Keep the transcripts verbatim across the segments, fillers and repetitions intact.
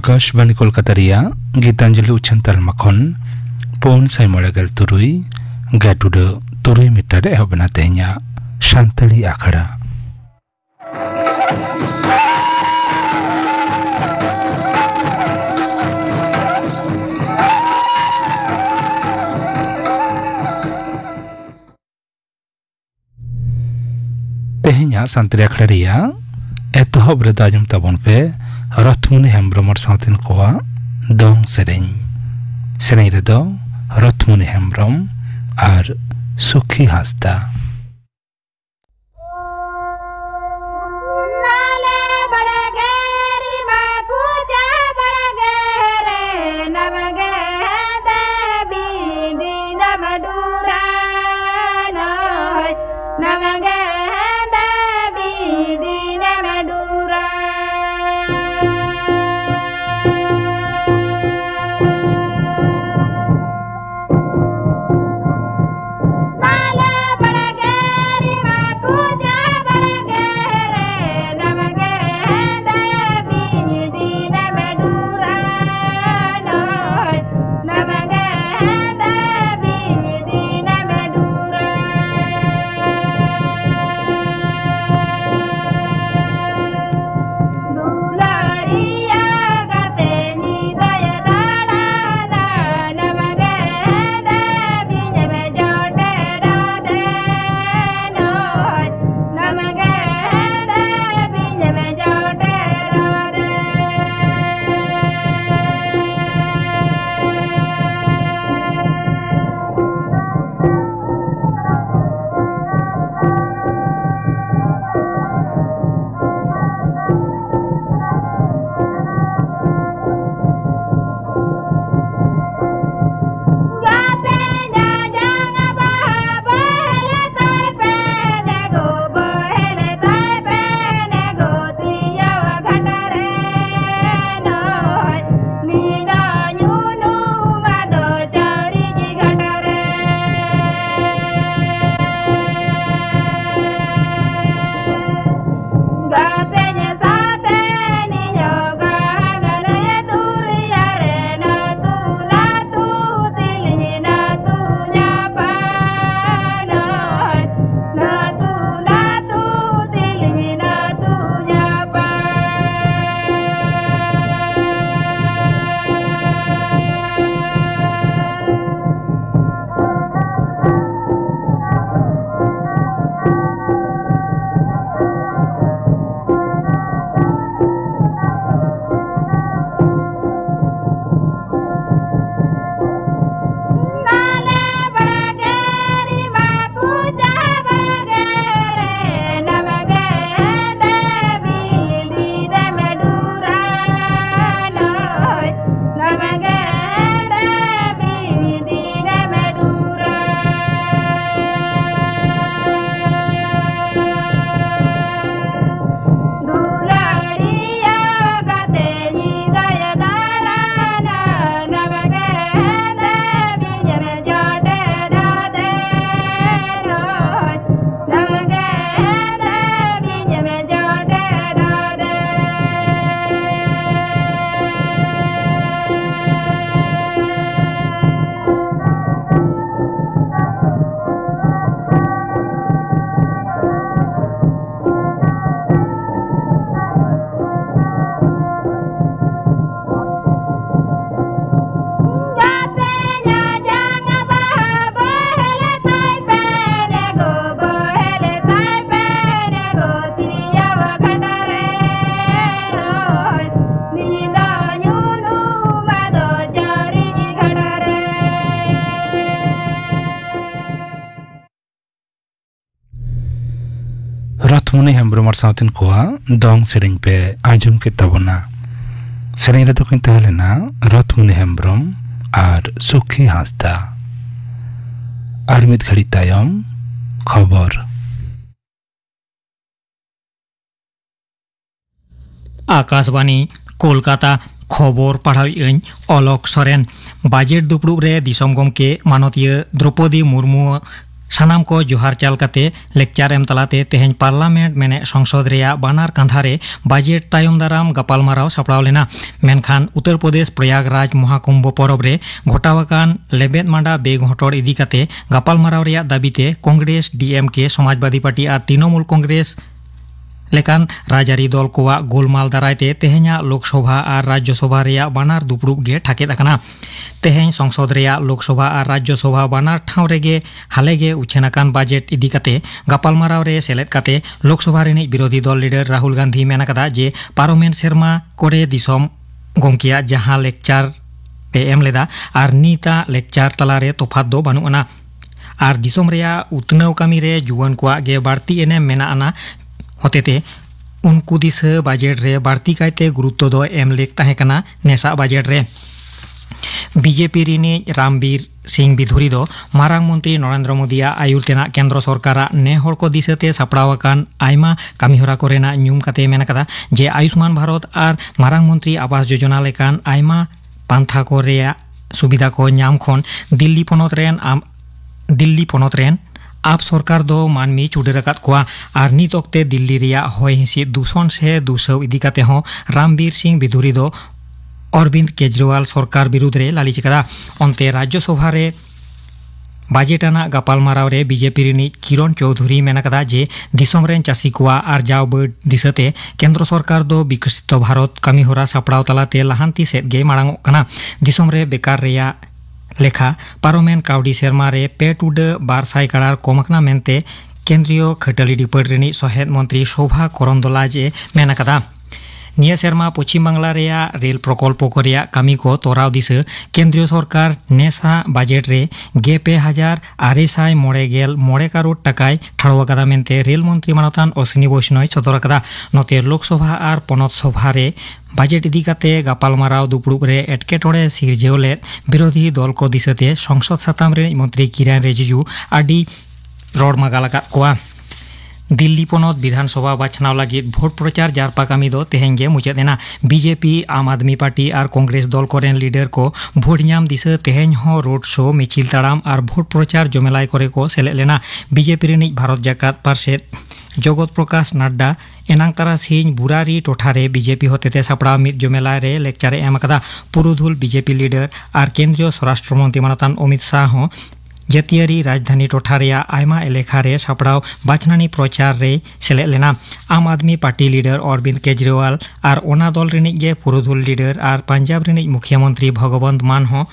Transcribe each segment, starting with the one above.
ᱟᱠᱟᱥᱵᱟᱱᱤ ᱠᱳᱞᱠᱟᱛᱟ ᱨᱮᱭᱟᱜ ᱜᱤᱛᱟᱧᱡᱚᱞᱤ ᱩᱪᱷᱟᱹᱱ ᱛᱟᱞᱢᱟ ᱠᱷᱚᱱ ᱯᱩᱱ ᱥᱟᱭ ᱢᱚᱬᱮ ᱜᱮᱞ ᱛᱩᱨᱩᱭ ᱜᱟᱹᱴᱩᱰᱟᱹ ᱛᱩᱨᱩᱭ ᱢᱤᱴᱟᱨ ᱮᱦᱚᱵ ᱮᱱᱟ ᱛᱮᱦᱮᱧᱟᱜ ᱥᱟᱱᱛᱟᱲᱤ ᱟᱠᱷᱲᱟ᱾ ᱛᱮᱦᱮᱧᱟᱜ ᱥᱟᱱᱛᱟᱲᱤ ᱟᱠᱷᱲᱟ ᱨᱮᱭᱟᱜ ᱮᱛᱚᱦᱚᱵ ᱨᱮᱫᱚ ᱟᱸᱡᱚᱢ ᱛᱟᱵᱚᱱ ᱯᱮ ᱨᱚᱛᱷᱢᱩᱱᱤ ᱦᱮᱢᱵᱽᱨᱚᱢ ᱟᱨ ᱥᱟᱶᱛᱮᱱ ᱠᱚᱣᱟᱜ ᱫᱚᱝ ᱥᱮᱨᱮᱧ᱾ ᱥᱮᱨᱮᱧ ᱨᱮᱫᱚ ᱨᱚᱛᱷᱢᱩᱱᱤ ᱦᱮᱢᱵᱽᱨᱚᱢ ᱟᱨ ᱥᱩᱠᱷᱤ ᱦᱟᱸᱥᱫᱟ᱾ ᱢᱩᱱᱤ ᱦᱮᱢᱵᱽᱨᱚᱢ ᱟᱨ ᱥᱟᱶᱛᱮᱱ ᱠᱚᱣᱟᱜ ᱫᱚᱝ ᱥᱮᱨᱮᱧ ᱯᱮ ᱟᱸᱡᱚᱢ ᱠᱮᱫ ᱛᱟᱵᱚᱱᱟ᱾ ᱥᱮᱨᱮᱧ ᱨᱮᱫᱚ ᱠᱤᱱ ᱛᱟᱦᱮᱸ ᱞᱮᱱᱟ ᱨᱚᱛᱷᱢᱩᱱᱤ ᱦᱮᱢᱵᱽᱨᱚᱢ ᱟᱨ ᱥᱩᱠᱷᱤ ᱦᱟᱸᱥᱫᱟ᱾ ᱟᱨ ᱢᱤᱫ ᱜᱷᱟᱹᱲᱤᱡ ᱛᱟᱭᱚᱢ ᱠᱷᱚᱵᱚᱨ᱾ ᱟᱠᱟᱥᱵᱟᱱᱤ, ᱠᱳᱞᱠᱟᱛᱟ᱾ ᱠᱷᱚᱵᱚᱨ ᱯᱟᱲᱦᱟᱣᱮᱫ ᱟᱹᱧ ᱚᱞᱚᱠ ᱥᱚᱨᱮᱱ᱾ ᱵᱟᱡᱮᱴ ᱫᱩᱯᱲᱩᱵ ᱨᱮ ᱫᱤᱥᱚᱢ ᱜᱚᱢᱠᱮ ᱢᱟᱱᱚᱛᱤᱭᱟᱹ ᱫᱨᱚᱯᱚᱫᱤ ᱢᱩᱨᱢᱩ ᱥᱟᱱᱟᱢ ᱠᱚ ᱡᱚᱦᱟᱨ ᱪᱟᱞ ᱠᱟᱛᱮ ᱞᱮᱠᱪᱟᱨ ᱮᱢ ᱛᱟᱞᱟᱛᱮ ᱛᱮᱦᱮᱧ ᱯᱟᱨᱞᱟᱢᱮᱱᱴ ᱢᱮᱱᱮᱫ ᱥᱚᱝᱥᱚᱫ ᱨᱮᱭᱟᱜ ᱵᱟᱱᱟᱨ ᱠᱟᱸᱫᱷᱟ ᱨᱮ ᱵᱟᱡᱮᱴ ᱛᱟᱭᱚᱢ ᱫᱟᱨᱟᱢ ᱜᱟᱯᱟᱞᱢᱟᱨᱟᱣ ᱥᱟᱯᱲᱟᱣ ᱞᱮᱱᱟ᱾ ᱢᱮᱱᱠᱷᱟᱱ ᱩᱛᱛᱚᱨ ᱯᱨᱚᱫᱮᱥ ᱯᱨᱚᱭᱟᱜᱽᱨᱟᱡᱽ ᱢᱚᱦᱟᱠᱩᱢᱵᱷᱚ ᱯᱚᱨᱚᱵᱽ ᱨᱮ ᱜᱷᱚᱴᱟᱣ ᱟᱠᱟᱱ ᱞᱮᱵᱮᱫ ᱢᱟᱸᱰᱟ ᱵᱮᱜᱽ ᱦᱚᱴᱚᱨ ᱤᱫᱤ ᱠᱟᱛᱮ ᱜᱟᱯᱟᱞᱢᱟᱨᱟᱣ ᱨᱮᱭᱟᱜ ᱫᱟᱹᱵᱤ ᱛᱮ ᱠᱚᱝᱜᱨᱮᱥ, ᱰᱤ ᱮᱢ ᱠᱮ, ᱥᱚᱢᱟᱡᱽᱵᱟᱫᱤ ᱯᱟᱨᱴᱤ ᱟᱨ ᱛᱨᱤᱱᱚᱢᱩᱞ ᱠᱚᱝᱜᱨᱮᱥ ᱞᱮᱠᱟᱱ ᱨᱟᱡᱽᱟᱹᱨᱤ ᱫᱚᱞ ᱠᱚᱣᱟᱜ ᱜᱳᱞᱢᱟᱞ ᱫᱟᱨᱟᱭ ᱛᱮ ᱛᱮᱦᱮᱧᱟᱜ ᱞᱳᱠᱥᱚᱵᱷᱟ ᱟᱨ ᱨᱟᱡᱽᱡᱚᱥᱚᱵᱷᱟ ᱨᱮᱭᱟᱜ ᱵᱟᱱᱟᱨ ᱫᱩᱯᱲᱩᱵ ᱜᱮ ᱴᱷᱟᱠᱮᱫ ᱟᱠᱟᱱᱟ᱾ ᱛᱮᱦᱮᱧ ᱥᱚᱝᱥᱚᱫ ᱨᱮᱭᱟᱜ ᱞᱳᱠᱥᱚᱵᱷᱟ ᱟᱨ ᱨᱟᱡᱽᱡᱚᱥᱚᱵᱷᱟ ᱵᱟᱱᱟᱨ ᱴᱷᱟᱶ ᱨᱮᱜᱮ ᱦᱟᱞᱮ ᱜᱮ ᱩᱪᱷᱟᱹᱱ ᱟᱠᱟᱱ ᱵᱟᱡᱮᱴ ᱤᱫᱤ ᱠᱟᱛᱮ ᱜᱟᱯᱟᱞᱢᱟᱨᱟᱣ ᱨᱮ ᱥᱮᱞᱮᱫ ᱠᱟᱛᱮ ᱞᱳᱠᱥᱚᱵᱷᱟ ᱨᱤᱱᱤᱡ ᱵᱤᱨᱳᱫᱷᱤ ᱫᱚᱞ ᱞᱤᱰᱟᱨ ᱨᱟᱦᱩᱞ ᱜᱟᱱᱫᱷᱤ ᱢᱮᱱ ᱟᱠᱟᱫᱟ ᱡᱮ ᱯᱟᱨᱚᱢᱮᱱ ᱥᱮᱨᱢᱟ ᱠᱚᱨᱮ ᱫᱤᱥᱚᱢ ᱜᱚᱢᱠᱮᱭᱟᱜ ᱡᱟᱦᱟᱸ ᱞᱮᱠᱪᱟᱨ ᱮ ᱮᱢ ᱞᱮᱫᱟ ᱟᱨ ᱱᱤᱛᱟᱜ ᱞᱮᱠᱪᱟᱨ ᱛᱟᱞᱟᱨᱮ ᱛᱚᱯᱷᱟᱛ ᱫᱚ ᱵᱟᱹᱱᱩᱜ ᱟᱱᱟ᱾ ᱟᱨ ᱫᱤᱥᱚᱢ ᱨᱮᱭᱟᱜ ᱩᱛᱱᱟᱹᱣ ᱠᱟᱹᱢᱤ ᱨᱮ ᱡᱩᱣᱟᱹᱱ ᱠᱚᱣᱟᱜ ᱜᱮ ᱵᱟᱹᱲᱛᱤ ᱮᱱᱮᱢ ᱢᱮᱱᱟᱜ ᱟᱱᱟ ᱦᱚᱛᱮᱛᱮ ᱩᱱᱠᱩ ᱫᱤᱥᱟᱹ ᱵᱟᱡᱮᱴ ᱨᱮ ᱵᱟᱹᱲᱛᱤ ᱠᱟᱭᱛᱮ ᱜᱩᱨᱩᱛᱛᱚ ᱫᱚ ᱮᱢ ᱞᱮᱠ ᱛᱟᱦᱮᱸ ᱠᱟᱱᱟ ᱱᱮᱥᱟᱜ ᱵᱟᱡᱮᱴ ᱨᱮ᱾ ᱵᱤ ᱡᱮ ᱯᱤ ᱨᱤᱱᱤᱡ ᱨᱟᱢᱵᱤᱨ ᱥᱤᱝ ᱵᱤᱫᱷᱩᱨᱤ ᱫᱚ ᱢᱟᱨᱟᱝ ᱢᱚᱱᱛᱨᱤ ᱱᱚᱨᱮᱱᱫᱨᱚ ᱢᱳᱫᱤᱭᱟᱜ ᱟᱹᱭᱩᱨ ᱛᱮᱱᱟᱜ ᱠᱮᱱᱫᱨᱚ ᱥᱚᱨᱠᱟᱨᱟᱜ ᱱᱮ ᱦᱚᱲ ᱠᱚ ᱫᱤᱥᱟᱹᱛᱮ ᱥᱟᱯᱲᱟᱣ ᱟᱠᱟᱱ ᱟᱭᱢᱟ ᱠᱟᱹᱢᱤᱦᱚᱨᱟ ᱠᱚᱨᱮᱱᱟᱜ ᱧᱩᱢ ᱠᱟᱛᱮ ᱢᱮᱱ ᱟᱠᱟᱫᱟ ᱡᱮ ᱟᱭᱩᱥᱢᱟᱱ ᱵᱷᱟᱨᱚᱛ ᱟᱨ ᱢᱟᱨᱟᱝ ᱢᱚᱱᱛᱨᱤ ᱟᱵᱟᱥ ᱡᱳᱡᱚᱱᱟ ᱞᱮᱠᱟᱱ ᱟᱭᱢᱟ ᱯᱟᱱᱛᱷᱟ ᱠᱚ ᱨᱮᱭᱟᱜ ᱥᱩᱵᱤᱫᱷᱟ ᱠᱚ ᱧᱟᱢ ᱠᱷᱚᱱ ᱫᱤᱞᱞᱤ ᱯᱚᱱᱚᱛ ᱨᱮᱱ ᱟᱢ, ᱫᱤᱞᱞᱤ ᱯᱚᱱᱚᱛ ᱨᱮᱱ ᱟᱯ ᱥᱚᱨᱠᱟᱨ ᱫᱚ ᱢᱟᱹᱱᱢᱤ ᱪᱩᱰᱟᱹᱨ ᱟᱠᱟᱫ ᱠᱚᱣᱟ᱾ ᱟᱨ ᱱᱤᱛ ᱚᱠᱛᱮ ᱫᱤᱞᱞᱤ ᱨᱮᱭᱟᱜ ᱦᱚᱭ ᱦᱤᱸᱥᱤᱫ ᱫᱩᱥᱚᱱ ᱥᱮ ᱫᱩᱥᱟᱹᱣ ᱤᱫᱤ ᱠᱟᱛᱮ ᱦᱚᱸ ᱨᱟᱢᱵᱤᱨ ᱥᱤᱝ ᱵᱤᱫᱷᱩᱨᱤ ᱫᱚ ᱚᱨᱵᱤᱱᱫ ᱠᱮᱡᱨᱤᱣᱟᱞ ᱥᱚᱨᱠᱟᱨ ᱵᱤᱨᱩᱫᱽ ᱨᱮ ᱞᱟᱹᱞᱤᱥ ᱟᱠᱟᱫᱟ᱾ ᱚᱱᱛᱮ ᱨᱟᱡᱽᱡᱚᱥᱚᱵᱷᱟ ᱨᱮ ᱵᱟᱡᱮᱴ ᱟᱱᱟᱜ ᱜᱟᱯᱟᱞᱢᱟᱨᱟᱣ ᱨᱮ ᱵᱤ ᱡᱮ ᱯᱤ ᱨᱤᱱᱤᱡ ᱠᱤᱨᱚᱱ ᱪᱳᱣᱫᱷᱩᱨᱤ ᱢᱮᱱ ᱟᱠᱟᱫᱟ ᱡᱮ ᱫᱤᱥᱚᱢ ᱨᱮᱱ ᱪᱟᱹᱥᱤ ᱠᱚᱣᱟᱜ ᱟᱨᱡᱟᱣ ᱵᱟᱹᱰ ᱫᱤᱥᱟᱹᱛᱮ ᱠᱮᱱᱫᱨᱚ ᱥᱚᱨᱠᱟᱨ ᱫᱚ ᱵᱤᱠᱥᱤᱛᱚ ᱵᱷᱟᱨᱚᱛ ᱠᱟᱹᱢᱤᱦᱚᱨᱟ ᱥᱟᱯᱲᱟᱣ ᱛᱟᱞᱟᱛᱮ ᱞᱟᱦᱟᱱᱛᱤ ᱥᱮᱫ ᱜᱮ ᱢᱟᱲᱟᱝ ᱚᱜ ᱠᱟᱱᱟ᱾ ᱫᱤᱥᱚᱢ ᱨᱮ ᱵᱮᱠᱟᱨ ᱨᱮᱭᱟᱜ ᱞᱮᱠᱷᱟ ᱯᱟᱨᱚᱢᱮᱱ ᱠᱟᱹᱣᱰᱤ ᱥᱮᱨᱢᱟ ᱨᱮ ᱯᱮ ᱴᱩᱰᱟᱹ ᱵᱟᱨ ᱥᱟᱭ ᱠᱟᱲᱟᱨ ᱠᱚᱢ ᱟᱠᱟᱱᱟ ᱢᱮᱱᱛᱮ ᱠᱮᱱᱫᱨᱤᱭᱚ ᱠᱷᱟᱹᱴᱟᱹᱞᱤ ᱰᱤᱯᱟᱹᱴ ᱨᱤᱱᱤᱡ ᱥᱚᱦᱮᱫ ᱢᱚᱱᱛᱨᱤ ᱥᱳᱵᱷᱟ ᱠᱚᱨᱚᱱᱫᱚᱞᱟᱡᱽ ᱮ ᱢᱮᱱ ᱟᱠᱟᱫᱟ᱾ ᱱᱤᱭᱟᱹ ᱥᱮᱨᱢᱟ ᱯᱚᱪᱷᱤᱢ ᱵᱟᱝᱞᱟ ᱨᱮᱭᱟᱜ ᱨᱮᱞ ᱯᱨᱚᱠᱚᱞᱯᱚ ᱠᱚ ᱨᱮᱭᱟᱜ ᱠᱟᱹᱢᱤ ᱠᱚ ᱛᱚᱨᱟᱣ ᱫᱤᱥᱟᱹ ᱠᱮᱱᱫᱨᱤᱭᱚ ᱥᱚᱨᱠᱟᱨ ᱱᱮᱥᱟᱜ ᱵᱟᱡᱮᱴ ᱨᱮ ᱜᱮᱞ ᱯᱮ ᱦᱟᱡᱟᱨ ᱟᱨᱮ ᱥᱟᱭ ᱢᱚᱬᱮ ᱜᱮᱞ ᱢᱚᱬᱮ ᱠᱟᱨᱳᱲ ᱴᱟᱠᱟᱭ ᱴᱷᱟᱲᱚ ᱟᱠᱟᱫᱟ ᱢᱮᱱᱛᱮ ᱨᱮᱞ ᱢᱚᱱᱛᱨᱤ ᱢᱟᱱᱚᱛᱟᱱ ᱚᱥᱱᱤ ᱵᱳᱭᱥᱱᱚᱭ ᱥᱚᱫᱚᱨ ᱟᱠᱟᱫᱟ᱾ ᱱᱚᱛᱮ ᱞᱳᱠᱥᱚᱵᱷᱟ ᱟᱨ ᱯᱚᱱᱚᱛ ᱥᱚᱵᱷᱟ ᱨᱮ ᱵᱟᱡᱮᱴ ᱤᱫᱤ ᱠᱟᱛᱮ ᱜᱟᱯᱟᱞᱢᱟᱨᱟᱣ ᱫᱩᱯᱲᱩᱵ ᱨᱮ ᱮᱴᱠᱮᱴᱚᱬᱮ ᱥᱤᱨᱡᱟᱹᱣ ᱞᱮᱫ ᱵᱤᱨᱳᱫᱷᱤ ᱫᱚᱞ ᱠᱚ ᱫᱤᱥᱟᱹᱛᱮ ᱥᱚᱝᱥᱚᱫ ᱥᱟᱛᱟᱢ ᱨᱤᱱᱤᱡ ᱢᱚᱱᱛᱨᱤ ᱠᱤᱨᱮᱱ ᱨᱤᱡᱤᱡᱩ ᱟᱹᱰᱤ ᱨᱚᱲ ᱢᱟᱜᱟᱞ ᱟᱠᱟᱫ ᱠᱚᱣᱟ᱾ ᱫᱤᱞᱞᱤ ᱯᱚᱱᱚᱛ ᱵᱤᱫᱷᱟᱱ ᱥᱚᱵᱷᱟ ᱵᱟᱪᱷᱱᱟᱣ ᱞᱟᱹᱜᱤᱫ ᱵᱷᱳᱴ ᱯᱨᱚᱪᱟᱨ ᱡᱟᱨᱯᱟ ᱠᱟᱹᱢᱤ ᱫᱚ ᱛᱮᱦᱮᱧ ᱜᱮ ᱢᱩᱪᱟᱹᱫ ᱮᱱᱟ᱾ ᱵᱤᱡᱮᱯᱤ, ᱟᱢ ᱟᱫᱢᱤ ᱯᱟᱨᱴᱤ ᱟᱨ ᱠᱚᱝᱜᱨᱮᱥ ᱫᱚᱞ ᱠᱚᱨᱮᱱ ᱞᱤᱰᱟᱨ ᱠᱚ ᱵᱷᱳᱴ ᱧᱟᱢ ᱫᱤᱥᱟᱹ ᱛᱮᱦᱮᱧ ᱦᱚᱸ ᱨᱳᱰ ᱥᱳ, ᱢᱤᱪᱷᱤᱞ ᱛᱟᱲᱟᱢ ᱟᱨ ᱵᱷᱳᱴ ᱯᱨᱚᱪᱟᱨ ᱡᱚᱢᱮᱞᱟᱭ ᱠᱚᱨᱮ ᱠᱚ ᱥᱮᱞᱮᱫ ᱞᱮᱱᱟ᱾ ᱵᱤᱡᱮᱯᱤ ᱨᱤᱱᱤᱡ ᱵᱷᱟᱨᱚᱛ ᱡᱟᱠᱟᱛ ᱯᱟᱨᱥᱮᱫ ᱡᱚᱜᱚᱛ ᱯᱨᱚᱠᱟᱥ ᱱᱟᱰᱰᱟ ᱮᱱᱟᱝ ᱛᱟᱨᱟᱥᱤᱧ ᱵᱩᱨᱟᱨᱤ ᱴᱚᱴᱷᱟ ᱨᱮ ᱵᱤᱡᱮᱯᱤ ᱦᱚᱛᱮᱛᱮ ᱥᱟᱯᱲᱟᱣ ᱢᱤᱫ ᱡᱚᱢᱮᱞᱟᱭ ᱨᱮ ᱞᱮᱠᱪᱟᱨ ᱮ ᱮᱢ ᱟᱠᱟᱫᱟ᱾ ᱯᱩᱨᱩᱫᱷᱩᱞ ᱵᱤᱡᱮᱯᱤ ᱞᱤᱰᱟᱨ ᱟᱨ ᱠᱮᱱᱫᱨᱤᱭᱚ ᱥᱚᱨᱟᱥᱴᱨᱚ ᱢᱚᱱᱛᱨᱤ ᱢᱟᱱᱚᱛᱟᱱ ᱚᱢᱤᱛ ᱥᱟᱦ ᱦᱚᱸ ᱡᱟᱹᱛᱤᱭᱟᱹᱨᱤ ᱨᱟᱡᱽᱫᱷᱟᱱᱤ ᱴᱚᱴᱷᱟ ᱨᱮᱭᱟᱜ ᱟᱭᱢᱟ ᱮᱞᱮᱠᱷᱟ ᱨᱮ ᱥᱟᱯᱲᱟᱣ ᱵᱟᱪᱷᱱᱟᱱᱤ ᱯᱨᱚᱪᱟᱨ ᱨᱮᱭ ᱥᱮᱞᱮᱫ ᱞᱮᱱᱟ᱾ ᱟᱢ ᱟᱫᱢᱤ ᱯᱟᱨᱴᱤ ᱞᱤᱰᱟᱨ ᱚᱨᱵᱤᱱᱫ ᱠᱮᱡᱨᱤᱣᱟᱞ ᱟᱨ ᱚᱱᱟ ᱫᱚᱞ ᱨᱤᱱᱤᱡ ᱜᱮ ᱯᱩᱨᱩᱫᱷᱩᱞ ᱞᱤᱰᱟᱨ ᱟᱨ ᱯᱟᱧᱡᱟᱵᱽ ᱨᱤᱱᱤᱡ ᱢᱩᱠᱷᱭᱟᱹ ᱢᱚᱱᱛᱨᱤ ᱵᱷᱚᱜᱚᱵᱚᱱᱛ ᱢᱟᱱ ᱦᱚᱸ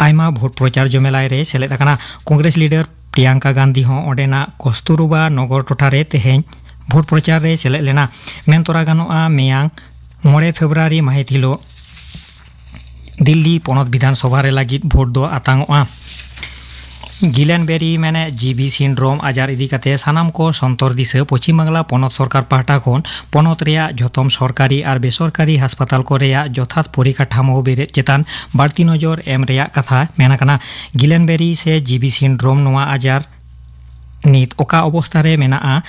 ᱟᱭᱢᱟ ᱵᱷᱳᱴ ᱯᱨᱚᱪᱟᱨ ᱡᱚᱢᱮᱞᱟᱭ ᱨᱮᱭ ᱥᱮᱞᱮᱫ ᱟᱠᱟᱱᱟ᱾ ᱠᱚᱝᱜᱨᱮᱥ ᱞᱤᱰᱟᱨ ᱯᱨᱤᱭᱟᱝᱠᱟ ᱜᱟᱱᱫᱷᱤ ᱦᱚᱸ ᱚᱸᱰᱮᱱᱟᱜ ᱠᱚᱥᱛᱩᱨᱵᱟ ᱱᱚᱜᱚᱨ ᱴᱚᱴᱷᱟ ᱨᱮ ᱛᱮᱦᱮᱧ ᱵᱷᱳᱴ ᱯᱨᱚᱪᱟᱨ ᱨᱮ ᱥᱮᱞᱮᱫ ᱞᱮᱱᱟ᱾ ᱢᱮᱱ ᱛᱚᱨᱟ ᱜᱟᱱᱚᱜᱼᱟ, ᱢᱮᱭᱟᱝ ᱢᱚᱬᱮ ᱯᱷᱮᱵᱽᱨᱩᱣᱟᱨᱤ ᱢᱟᱹᱦᱤᱛ ᱦᱤᱞᱳᱜ ᱫᱤᱞᱞᱤ ᱯᱚᱱᱚᱛ ᱵᱤᱫᱷᱟᱱ ᱥᱚᱵᱷᱟ ᱨᱮ ᱞᱟᱹᱜᱤᱫ ᱵᱷᱳᱴ ᱫᱚ ᱟᱛᱟᱝᱚᱜᱼᱟ᱾ ᱜᱤᱞᱮᱱᱵᱮᱨᱤ ᱢᱮᱱᱮᱫ ᱡᱤᱵᱤ ᱥᱤᱱᱰᱨᱳᱢ ᱟᱡᱟᱨ ᱤᱫᱤ ᱠᱟᱛᱮ ᱥᱟᱱᱟᱢ ᱠᱚ ᱥᱚᱱᱛᱚᱨ ᱫᱤᱥᱟᱹ ᱯᱚᱪᱷᱤᱢ ᱵᱟᱝᱞᱟ ᱯᱚᱱᱚᱛ ᱥᱚᱨᱠᱟᱨ ᱯᱟᱦᱴᱟ ᱠᱷᱚᱱ ᱯᱚᱱᱚᱛ ᱨᱮᱭᱟᱜ ᱡᱷᱚᱛᱚᱢ ᱥᱚᱨᱠᱟᱨᱤ ᱟᱨ ᱵᱮᱥᱚᱨᱠᱟᱨᱤ ᱦᱟᱥᱯᱟᱛᱟᱞ ᱠᱚ ᱨᱮᱭᱟᱜ ᱡᱚᱛᱷᱟᱛ ᱯᱚᱨᱤᱠᱟᱴᱷᱟᱢᱳ ᱵᱮᱨᱮᱫ ᱪᱮᱛᱟᱱ ᱵᱟᱹᱲᱛᱤ ᱱᱚᱡᱚᱨ ᱮᱢ ᱨᱮᱭᱟᱜ ᱠᱟᱛᱷᱟ ᱢᱮᱱ ᱟᱠᱟᱱᱟ᱾ ᱜᱤᱞᱮᱱᱵᱮᱨᱤ ᱥᱮ ᱡᱤᱵᱤ ᱥᱤᱱᱰᱨᱳᱢ ᱱᱚᱣᱟ ᱟᱡᱟᱨ ᱱᱤᱛ ᱚᱠᱟ ᱚᱵᱚᱥᱛᱟ ᱨᱮ ᱢᱮᱱᱟᱜᱼᱟ,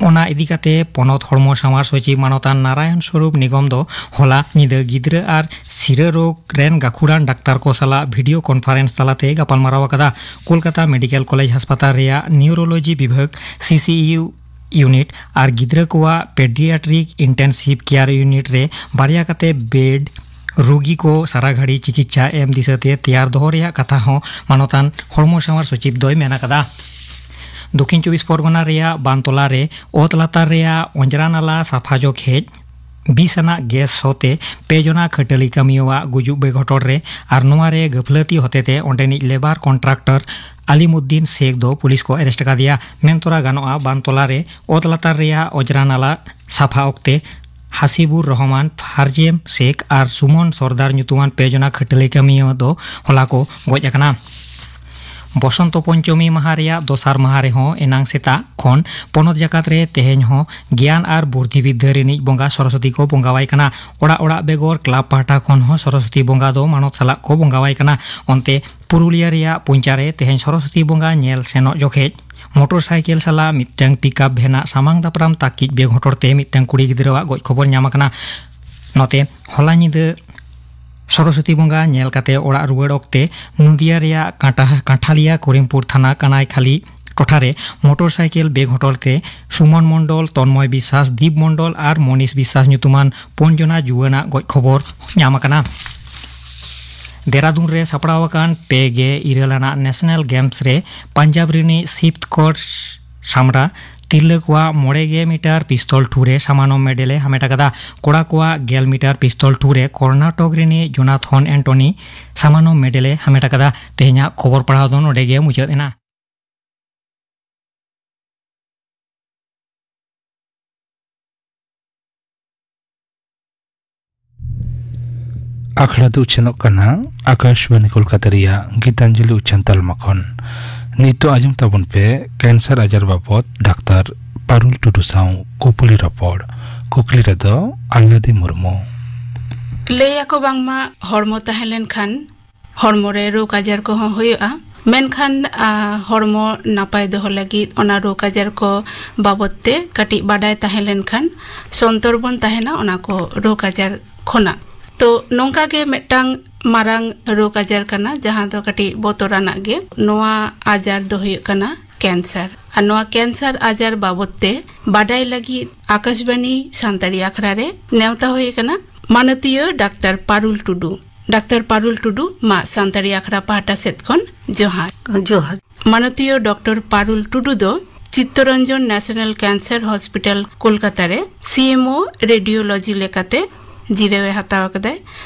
ᱚᱱᱟ ᱤᱫᱤ ᱠᱟᱛᱮ ᱯᱚᱱᱚᱛ ᱦᱚᱲᱢᱚ ᱥᱟᱶᱟᱨ ᱥᱚᱪᱤᱵᱽ ᱢᱟᱱᱚᱛᱟᱱ ᱱᱟᱨᱟᱭᱚᱱ ᱥᱚᱨᱩᱯ ᱱᱤᱜᱚᱢ ᱫᱚ ᱦᱚᱞᱟ ᱧᱤᱫᱟᱹ ᱜᱤᱫᱽᱨᱟᱹ ᱟᱨ ᱥᱤᱨᱟᱹ ᱨᱳᱜᱽ ᱨᱮᱱ ᱜᱟᱹᱠᱷᱩᱲᱟᱱ ᱰᱟᱠᱛᱟᱨ ᱠᱚ ᱥᱟᱞᱟᱜ ᱵᱷᱤᱰᱤᱭᱳ ᱠᱚᱱᱯᱷᱟᱨᱮᱱᱥ ᱛᱟᱞᱟᱛᱮ ᱜᱟᱯᱟᱞᱢᱟᱨᱟᱣ ᱟᱠᱟᱫᱟ᱾ ᱠᱳᱞᱠᱟᱛᱟ ᱢᱮᱰᱤᱠᱮᱞ ᱠᱚᱞᱮᱡᱽ ᱦᱟᱥᱯᱟᱛᱟᱞ ᱨᱮᱭᱟᱜ ᱱᱤᱭᱩᱨᱳᱞᱚᱡᱤ ᱵᱤᱵᱷᱟᱜᱽ, ᱥᱤᱥᱤᱭᱩ ᱤᱭᱩᱱᱤᱴ ᱟᱨ ᱜᱤᱫᱽᱨᱟᱹ ᱠᱚᱣᱟᱜ ᱯᱮᱰᱤᱭᱟᱴᱨᱤᱠ ᱤᱱᱴᱮᱱᱥᱤᱵᱷ ᱠᱮᱭᱟᱨ ᱤᱭᱩᱱᱤᱴ ᱨᱮ ᱵᱟᱨᱭᱟ ᱠᱟᱛᱮ ᱵᱮᱰ ᱨᱩᱜᱤ ᱠᱚ ᱥᱟᱨᱟ ᱜᱷᱟᱹᱲᱤ ᱪᱤᱠᱤᱛᱥᱟ ᱮᱢ ᱫᱤᱥᱟᱹᱛᱮ ᱛᱮᱭᱟᱨ ᱫᱚᱦᱚ ᱨᱮᱭᱟᱜ ᱠᱟᱛᱷᱟ ᱦᱚᱸ ᱢᱟᱱᱚᱛᱟᱱ ᱦᱚᱲᱢᱚ ᱥᱟᱶᱟᱨ ᱥᱚᱪᱤᱵᱽ ᱫᱚᱭ ᱢᱮᱱ ᱟᱠᱟᱫᱟ᱾ ᱫᱚᱠᱷᱤᱱ ᱪᱚᱵᱵᱤᱥ ᱯᱚᱨᱜᱚᱱᱟ ᱨᱮᱭᱟᱜ ᱵᱟᱱᱛᱚᱞᱟ ᱨᱮ ᱚᱛ ᱞᱟᱛᱟᱨ ᱨᱮᱭᱟᱜ ᱚᱸᱡᱽᱨᱟ ᱱᱟᱞᱟ ᱥᱟᱯᱷᱟ ᱡᱚᱠᱷᱮᱡ ᱵᱤᱥ ᱟᱱᱟᱜ ᱜᱮᱥ ᱥᱚ ᱛᱮ ᱯᱮ ᱡᱚᱱᱟ ᱠᱷᱟᱹᱴᱟᱹᱞᱤ ᱠᱟᱹᱢᱤᱭᱟᱹᱣᱟᱜ ᱜᱩᱡᱩᱜ ᱵᱮᱜᱷᱚᱴᱚᱱ ᱨᱮ ᱟᱨ ᱱᱚᱣᱟ ᱨᱮ ᱜᱟᱹᱯᱷᱞᱟᱹᱛᱤ ᱦᱚᱛᱮᱛᱮ ᱚᱸᱰᱮᱱᱤᱡ ᱞᱮᱵᱟᱨ ᱠᱚᱱᱴᱨᱟᱠᱴᱚᱨ ᱟᱞᱤᱢᱩᱫᱫᱤᱱ ᱥᱮᱠᱷ ᱫᱚ ᱯᱩᱞᱤᱥ ᱠᱚ ᱮᱨᱮᱥᱴ ᱟᱠᱟᱫᱮᱭᱟ᱾ ᱢᱮᱱ ᱛᱚᱨᱟ ᱜᱟᱱᱚᱜᱼᱟ, ᱵᱟᱱᱛᱚᱞᱟ ᱨᱮ ᱚᱛ ᱞᱟᱛᱟᱨ ᱨᱮᱭᱟᱜ ᱚᱸᱡᱽᱨᱟ ᱱᱟᱞᱟ ᱥᱟᱯᱷᱟ ᱚᱠᱛᱮ ᱦᱟᱥᱤᱵᱩᱨ ᱨᱚᱦᱚᱢᱟᱱ, ᱯᱷᱟᱨᱡᱮᱢ ᱥᱮᱠ ᱟᱨ ᱥᱩᱢᱚᱱ ᱥᱚᱨᱫᱟᱨ ᱧᱩᱛᱩᱢᱟᱱ ᱯᱮ ᱡᱚᱱᱟ ᱠᱷᱟᱹᱴᱟᱹᱞᱤ ᱠᱟᱹᱢᱤᱭᱟᱹ ᱫᱚ ᱦᱚᱞᱟ ᱠᱚ ᱜᱚᱡ ᱟᱠᱟᱱᱟ᱾ ᱵᱚᱥᱚᱱᱛᱚ ᱯᱚᱧᱪᱚᱢᱤ ᱢᱟᱦᱟ ᱨᱮᱭᱟᱜ ᱫᱚᱥᱟᱨ ᱢᱟᱦᱟ ᱨᱮᱦᱚᱸ ᱮᱱᱟᱝ ᱥᱮᱛᱟᱜ ᱠᱷᱚᱱ ᱯᱚᱱᱚᱛ ᱡᱟᱠᱟᱛ ᱨᱮ ᱛᱮᱦᱮᱧ ᱦᱚᱸ ᱜᱮᱭᱟᱱ ᱟᱨ ᱵᱩᱨᱫᱷᱤ ᱵᱤᱫᱽᱫᱟᱹ ᱨᱤᱱᱤᱡ ᱵᱚᱸᱜᱟ ᱥᱚᱨᱚᱥᱚᱛᱤ ᱠᱚ ᱵᱚᱸᱜᱟᱣᱟᱭ ᱠᱟᱱᱟ᱾ ᱚᱲᱟᱜ ᱚᱲᱟᱜ ᱵᱮᱜᱚᱨ ᱠᱞᱟᱵᱽ ᱯᱟᱦᱴᱟ ᱠᱷᱚᱱ ᱦᱚᱸ ᱥᱚᱨᱚᱥᱚᱛᱤ ᱵᱚᱸᱜᱟ ᱫᱚ ᱢᱟᱱᱚᱛ ᱥᱟᱞᱟᱜ ᱠᱚ ᱵᱚᱸᱜᱟᱣᱟᱭ ᱠᱟᱱᱟ᱾ ᱚᱱᱛᱮ ᱯᱩᱨᱩᱞᱤᱭᱟᱹ ᱨᱮᱭᱟᱜ ᱯᱩᱧᱪᱟ ᱨᱮ ᱛᱮᱦᱮᱧ ᱥᱚᱨᱚᱥᱚᱛᱤ ᱵᱚᱸᱜᱟ ᱧᱮᱞ ᱥᱮᱱᱚᱜ ᱡᱚᱠᱷᱮᱡ ᱢᱚᱴᱚᱨ ᱥᱟᱭᱠᱮᱞ ᱥᱟᱞᱟᱜ ᱢᱤᱫᱴᱟᱝ ᱯᱤᱠᱟᱯ ᱵᱷᱮᱱᱟᱜ ᱥᱟᱢᱟᱝ ᱫᱟᱯᱨᱟᱢ ᱛᱟᱹᱠᱤᱡ ᱵᱮᱜᱷᱚᱴᱚᱨ ᱛᱮ ᱢᱤᱫᱴᱟᱝ ᱠᱩᱲᱤ ᱜᱤᱫᱽᱨᱟᱹᱣᱟᱜ ᱜᱚᱡ ᱠᱷᱚᱵᱚᱨ ᱧᱟᱢ ᱟᱠᱟᱱᱟ᱾ ᱱᱚᱛᱮ ᱦᱚᱞᱟ ᱧᱤᱫᱟᱹ ᱥᱚᱨᱚᱥᱚᱛᱤ ᱵᱚᱸᱜᱟ ᱧᱮᱞ ᱠᱟᱛᱮ ᱚᱲᱟᱜ ᱨᱩᱣᱟᱹᱲ ᱚᱠᱛᱮ ᱱᱚᱫᱤᱭᱟ ᱨᱮᱭᱟᱜ ᱠᱟᱸᱴᱟ-, ᱠᱟᱸᱴᱷᱟᱞᱤᱭᱟ ᱠᱚᱨᱤᱢᱯᱩᱨ ᱛᱷᱟᱱᱟ ᱠᱟᱱᱟᱭᱠᱷᱟᱞᱤ ᱴᱚᱴᱷᱟ ᱨᱮ ᱢᱚᱴᱚᱨ ᱥᱟᱭᱠᱮᱞ ᱵᱮᱜᱷᱚᱴᱚᱨ ᱛᱮ ᱥᱩᱢᱚᱱ ᱢᱚᱱᱰᱚᱞ, ᱛᱚᱱᱢᱚᱭ ᱵᱤᱥᱟᱥ, ᱫᱤᱯ ᱢᱚᱱᱰᱚᱞ ᱟᱨ ᱢᱚᱱᱤᱥ ᱵᱤᱥᱟᱥ ᱧᱩᱛᱩᱢᱟᱱ ᱯᱩᱱ ᱡᱚᱱᱟ ᱡᱩᱣᱟᱹᱱᱟᱜ ᱜᱚᱡ ᱠᱷᱚᱵᱚᱨ ᱧᱟᱢ ᱟᱠᱟᱱᱟ᱾ ᱫᱮᱨᱟᱫᱩᱱ ᱨᱮ ᱥᱟᱯᱲᱟᱣ ᱟᱠᱟᱱ ᱯᱮ ᱜᱮ ᱤᱨᱟᱹᱞ ᱟᱱᱟᱜ ᱱᱮᱥᱱᱟᱞ ᱜᱮᱢᱥ ᱨᱮ ᱯᱟᱧᱡᱟᱵᱽ ᱨᱤᱱᱤᱡ ᱥᱤᱯᱛᱠᱚᱨ ᱥᱟᱢᱨᱟ ᱛᱤᱨᱞᱟᱹ ᱠᱚᱣᱟᱜ ᱢᱚᱬᱮ ᱜᱮ ᱢᱤᱴᱟᱨ ᱯᱤᱥᱛᱚᱞ ᱴᱷᱩ ᱨᱮ ᱥᱟᱢᱟᱱᱚᱢ ᱢᱮᱰᱮᱞ ᱮ ᱦᱟᱢᱮᱴ ᱟᱠᱟᱫᱟ᱾ ᱠᱚᱲᱟ ᱠᱚᱣᱟᱜ ᱜᱮᱞ ᱢᱤᱴᱟᱨ ᱯᱤᱥᱛᱚᱞ ᱴᱷᱩ ᱨᱮ ᱠᱚᱨᱱᱟᱴᱚᱠ ᱨᱤᱱᱤᱡ ᱡᱳᱱᱟᱛᱷᱚᱱ ᱮᱱᱴᱚᱱᱤ ᱥᱟᱢᱟᱱᱚᱢ ᱢᱮᱰᱮᱞ ᱮ ᱦᱟᱢᱮᱴ ᱟᱠᱟᱫᱟ᱾ ᱛᱮᱦᱮᱧᱟᱜ ᱠᱷᱚᱵᱚᱨ ᱯᱟᱲᱦᱟᱣ ᱫᱚ ᱱᱚᱰᱮ ᱜᱮ ᱢᱩᱪᱟᱹᱫ ᱮᱱᱟ᱾ ᱟᱠᱷᱲᱟ ᱫᱚ ᱩᱪᱷᱟᱹᱱᱚᱜ ᱠᱟᱱᱟ ᱟᱠᱟᱥᱵᱟᱱᱤ ᱠᱳᱞᱠᱟᱛᱟ ᱨᱮᱭᱟᱜ ᱜᱤᱛᱟᱧᱡᱚᱞᱤ ᱩᱪᱷᱟᱹᱱ ᱛᱟᱞᱢᱟ ᱠᱷᱚᱱ᱾ ᱱᱤᱛᱚᱜ ᱟᱸᱡᱚᱢ ᱛᱟᱵᱚᱱ ᱯᱮ ᱠᱮᱱᱥᱟᱨ ᱟᱡᱟᱨ ᱵᱟᱵᱚᱫ ᱰᱟᱠᱛᱟᱨ ᱯᱟᱨᱩᱞ ᱴᱩᱰᱩ ᱥᱟᱶ ᱠᱩᱯᱩᱞᱤ ᱨᱚᱯᱚᱲ᱾ ᱠᱩᱠᱞᱤ ᱨᱮᱫᱚ ᱟᱞᱞᱟᱫᱤ ᱢᱩᱨᱢᱩ᱾ ᱞᱟᱹᱭ ᱟᱠᱚ ᱵᱟᱝᱢᱟ ᱦᱚᱲᱢᱚ ᱛᱟᱦᱮᱸ ᱞᱮᱱᱠᱷᱟᱱ ᱦᱚᱲᱢᱚ ᱨᱮ ᱨᱳᱜᱽ ᱟᱡᱟᱨ ᱠᱚᱦᱚᱸ ᱦᱩᱭᱩᱜᱼᱟ, ᱢᱮᱱᱠᱷᱟᱱ, ᱟ, ᱦᱚᱲᱢᱚ ᱱᱟᱯᱟᱭ ᱫᱚᱦᱚ ᱞᱟᱹᱜᱤᱫ ᱚᱱᱟ ᱨᱳᱜᱽ ᱟᱡᱟᱨ ᱠᱚ ᱵᱟᱵᱚᱫ ᱛᱮ ᱠᱟᱹᱴᱤᱡ ᱵᱟᱰᱟᱭ ᱛᱟᱦᱮᱸ ᱞᱮᱱᱠᱷᱟᱱ ᱥᱚᱱᱛᱚᱨ ᱵᱚᱱ ᱛᱟᱦᱮᱱᱟ ᱚᱱᱟ ᱠᱚ ᱨᱳᱜᱽ ᱟᱡᱟᱨ ᱠᱷᱚᱱᱟᱜ᱾ ᱛᱚ, ᱱᱚᱝᱠᱟ ᱜᱮ ᱢᱤᱫᱴᱟᱝ ᱢᱟᱨᱟᱝ ᱨᱳᱜᱽ ᱟᱡᱟᱨ ᱠᱟᱱᱟ, ᱡᱟᱦᱟᱸ ᱫᱚ ᱠᱟᱹᱴᱤᱡ ᱵᱚᱛᱚᱨᱟᱱᱟᱜ ᱜᱮ᱾ ᱱᱚᱣᱟ ᱟᱡᱟᱨ ᱫᱚ ᱦᱩᱭᱩᱜ ᱠᱟᱱᱟ ᱠᱮᱱᱥᱟᱨ᱾ ᱟᱨ ᱱᱚᱣᱟ ᱠᱮᱱᱥᱟᱨ ᱟᱡᱟᱨ ᱵᱟᱵᱚᱫ ᱛᱮ ᱵᱟᱰᱟᱭ ᱞᱟᱹᱜᱤᱫ ᱟᱠᱟᱥᱵᱟᱱᱤ ᱥᱟᱱᱛᱟᱲᱤ ᱟᱠᱷᱲᱟ ᱨᱮ ᱱᱮᱣᱛᱟ ᱦᱩᱭ ᱟᱠᱟᱱᱟ ᱢᱟᱱᱚᱛᱤᱭᱟᱹ ᱰᱟᱠᱛᱟᱨ ᱯᱟᱨᱩᱞ ᱴᱩᱰᱩ᱾ ᱰᱟᱠᱛᱟᱨ ᱯᱟᱨᱩᱞ ᱴᱩᱰᱩ, ᱢᱟ ᱥᱟᱱᱛᱟᱲᱤ ᱟᱠᱷᱲᱟ ᱯᱟᱦᱴᱟ ᱥᱮᱫ ᱠᱷᱚᱱ ᱡᱚᱦᱟᱨ᱾ ᱡᱚᱦᱟᱨ᱾ ᱢᱟᱱᱚᱛᱤᱭᱟᱹ ᱰᱚᱠᱴᱚᱨ ᱯᱟᱨᱩᱞ ᱴᱩᱰᱩ ᱫᱚ ᱪᱤᱛᱛᱚᱨᱚᱧᱡᱚᱱ ᱱᱮᱥᱱᱟᱞ ᱠᱮᱱᱥᱟᱨ ᱦᱚᱥᱯᱤᱴᱟᱞ ᱠᱳᱞᱠᱟᱛᱟ ᱨᱮ ᱥᱤ ᱮᱢ ᱳ ᱨᱮᱰᱤᱭᱳᱞᱚᱡᱤ ᱞᱮᱠᱟᱛᱮ ᱡᱤᱨᱟᱹᱣ ᱮ ᱦᱟᱛᱟᱣ ᱟᱠᱟᱫᱟᱭ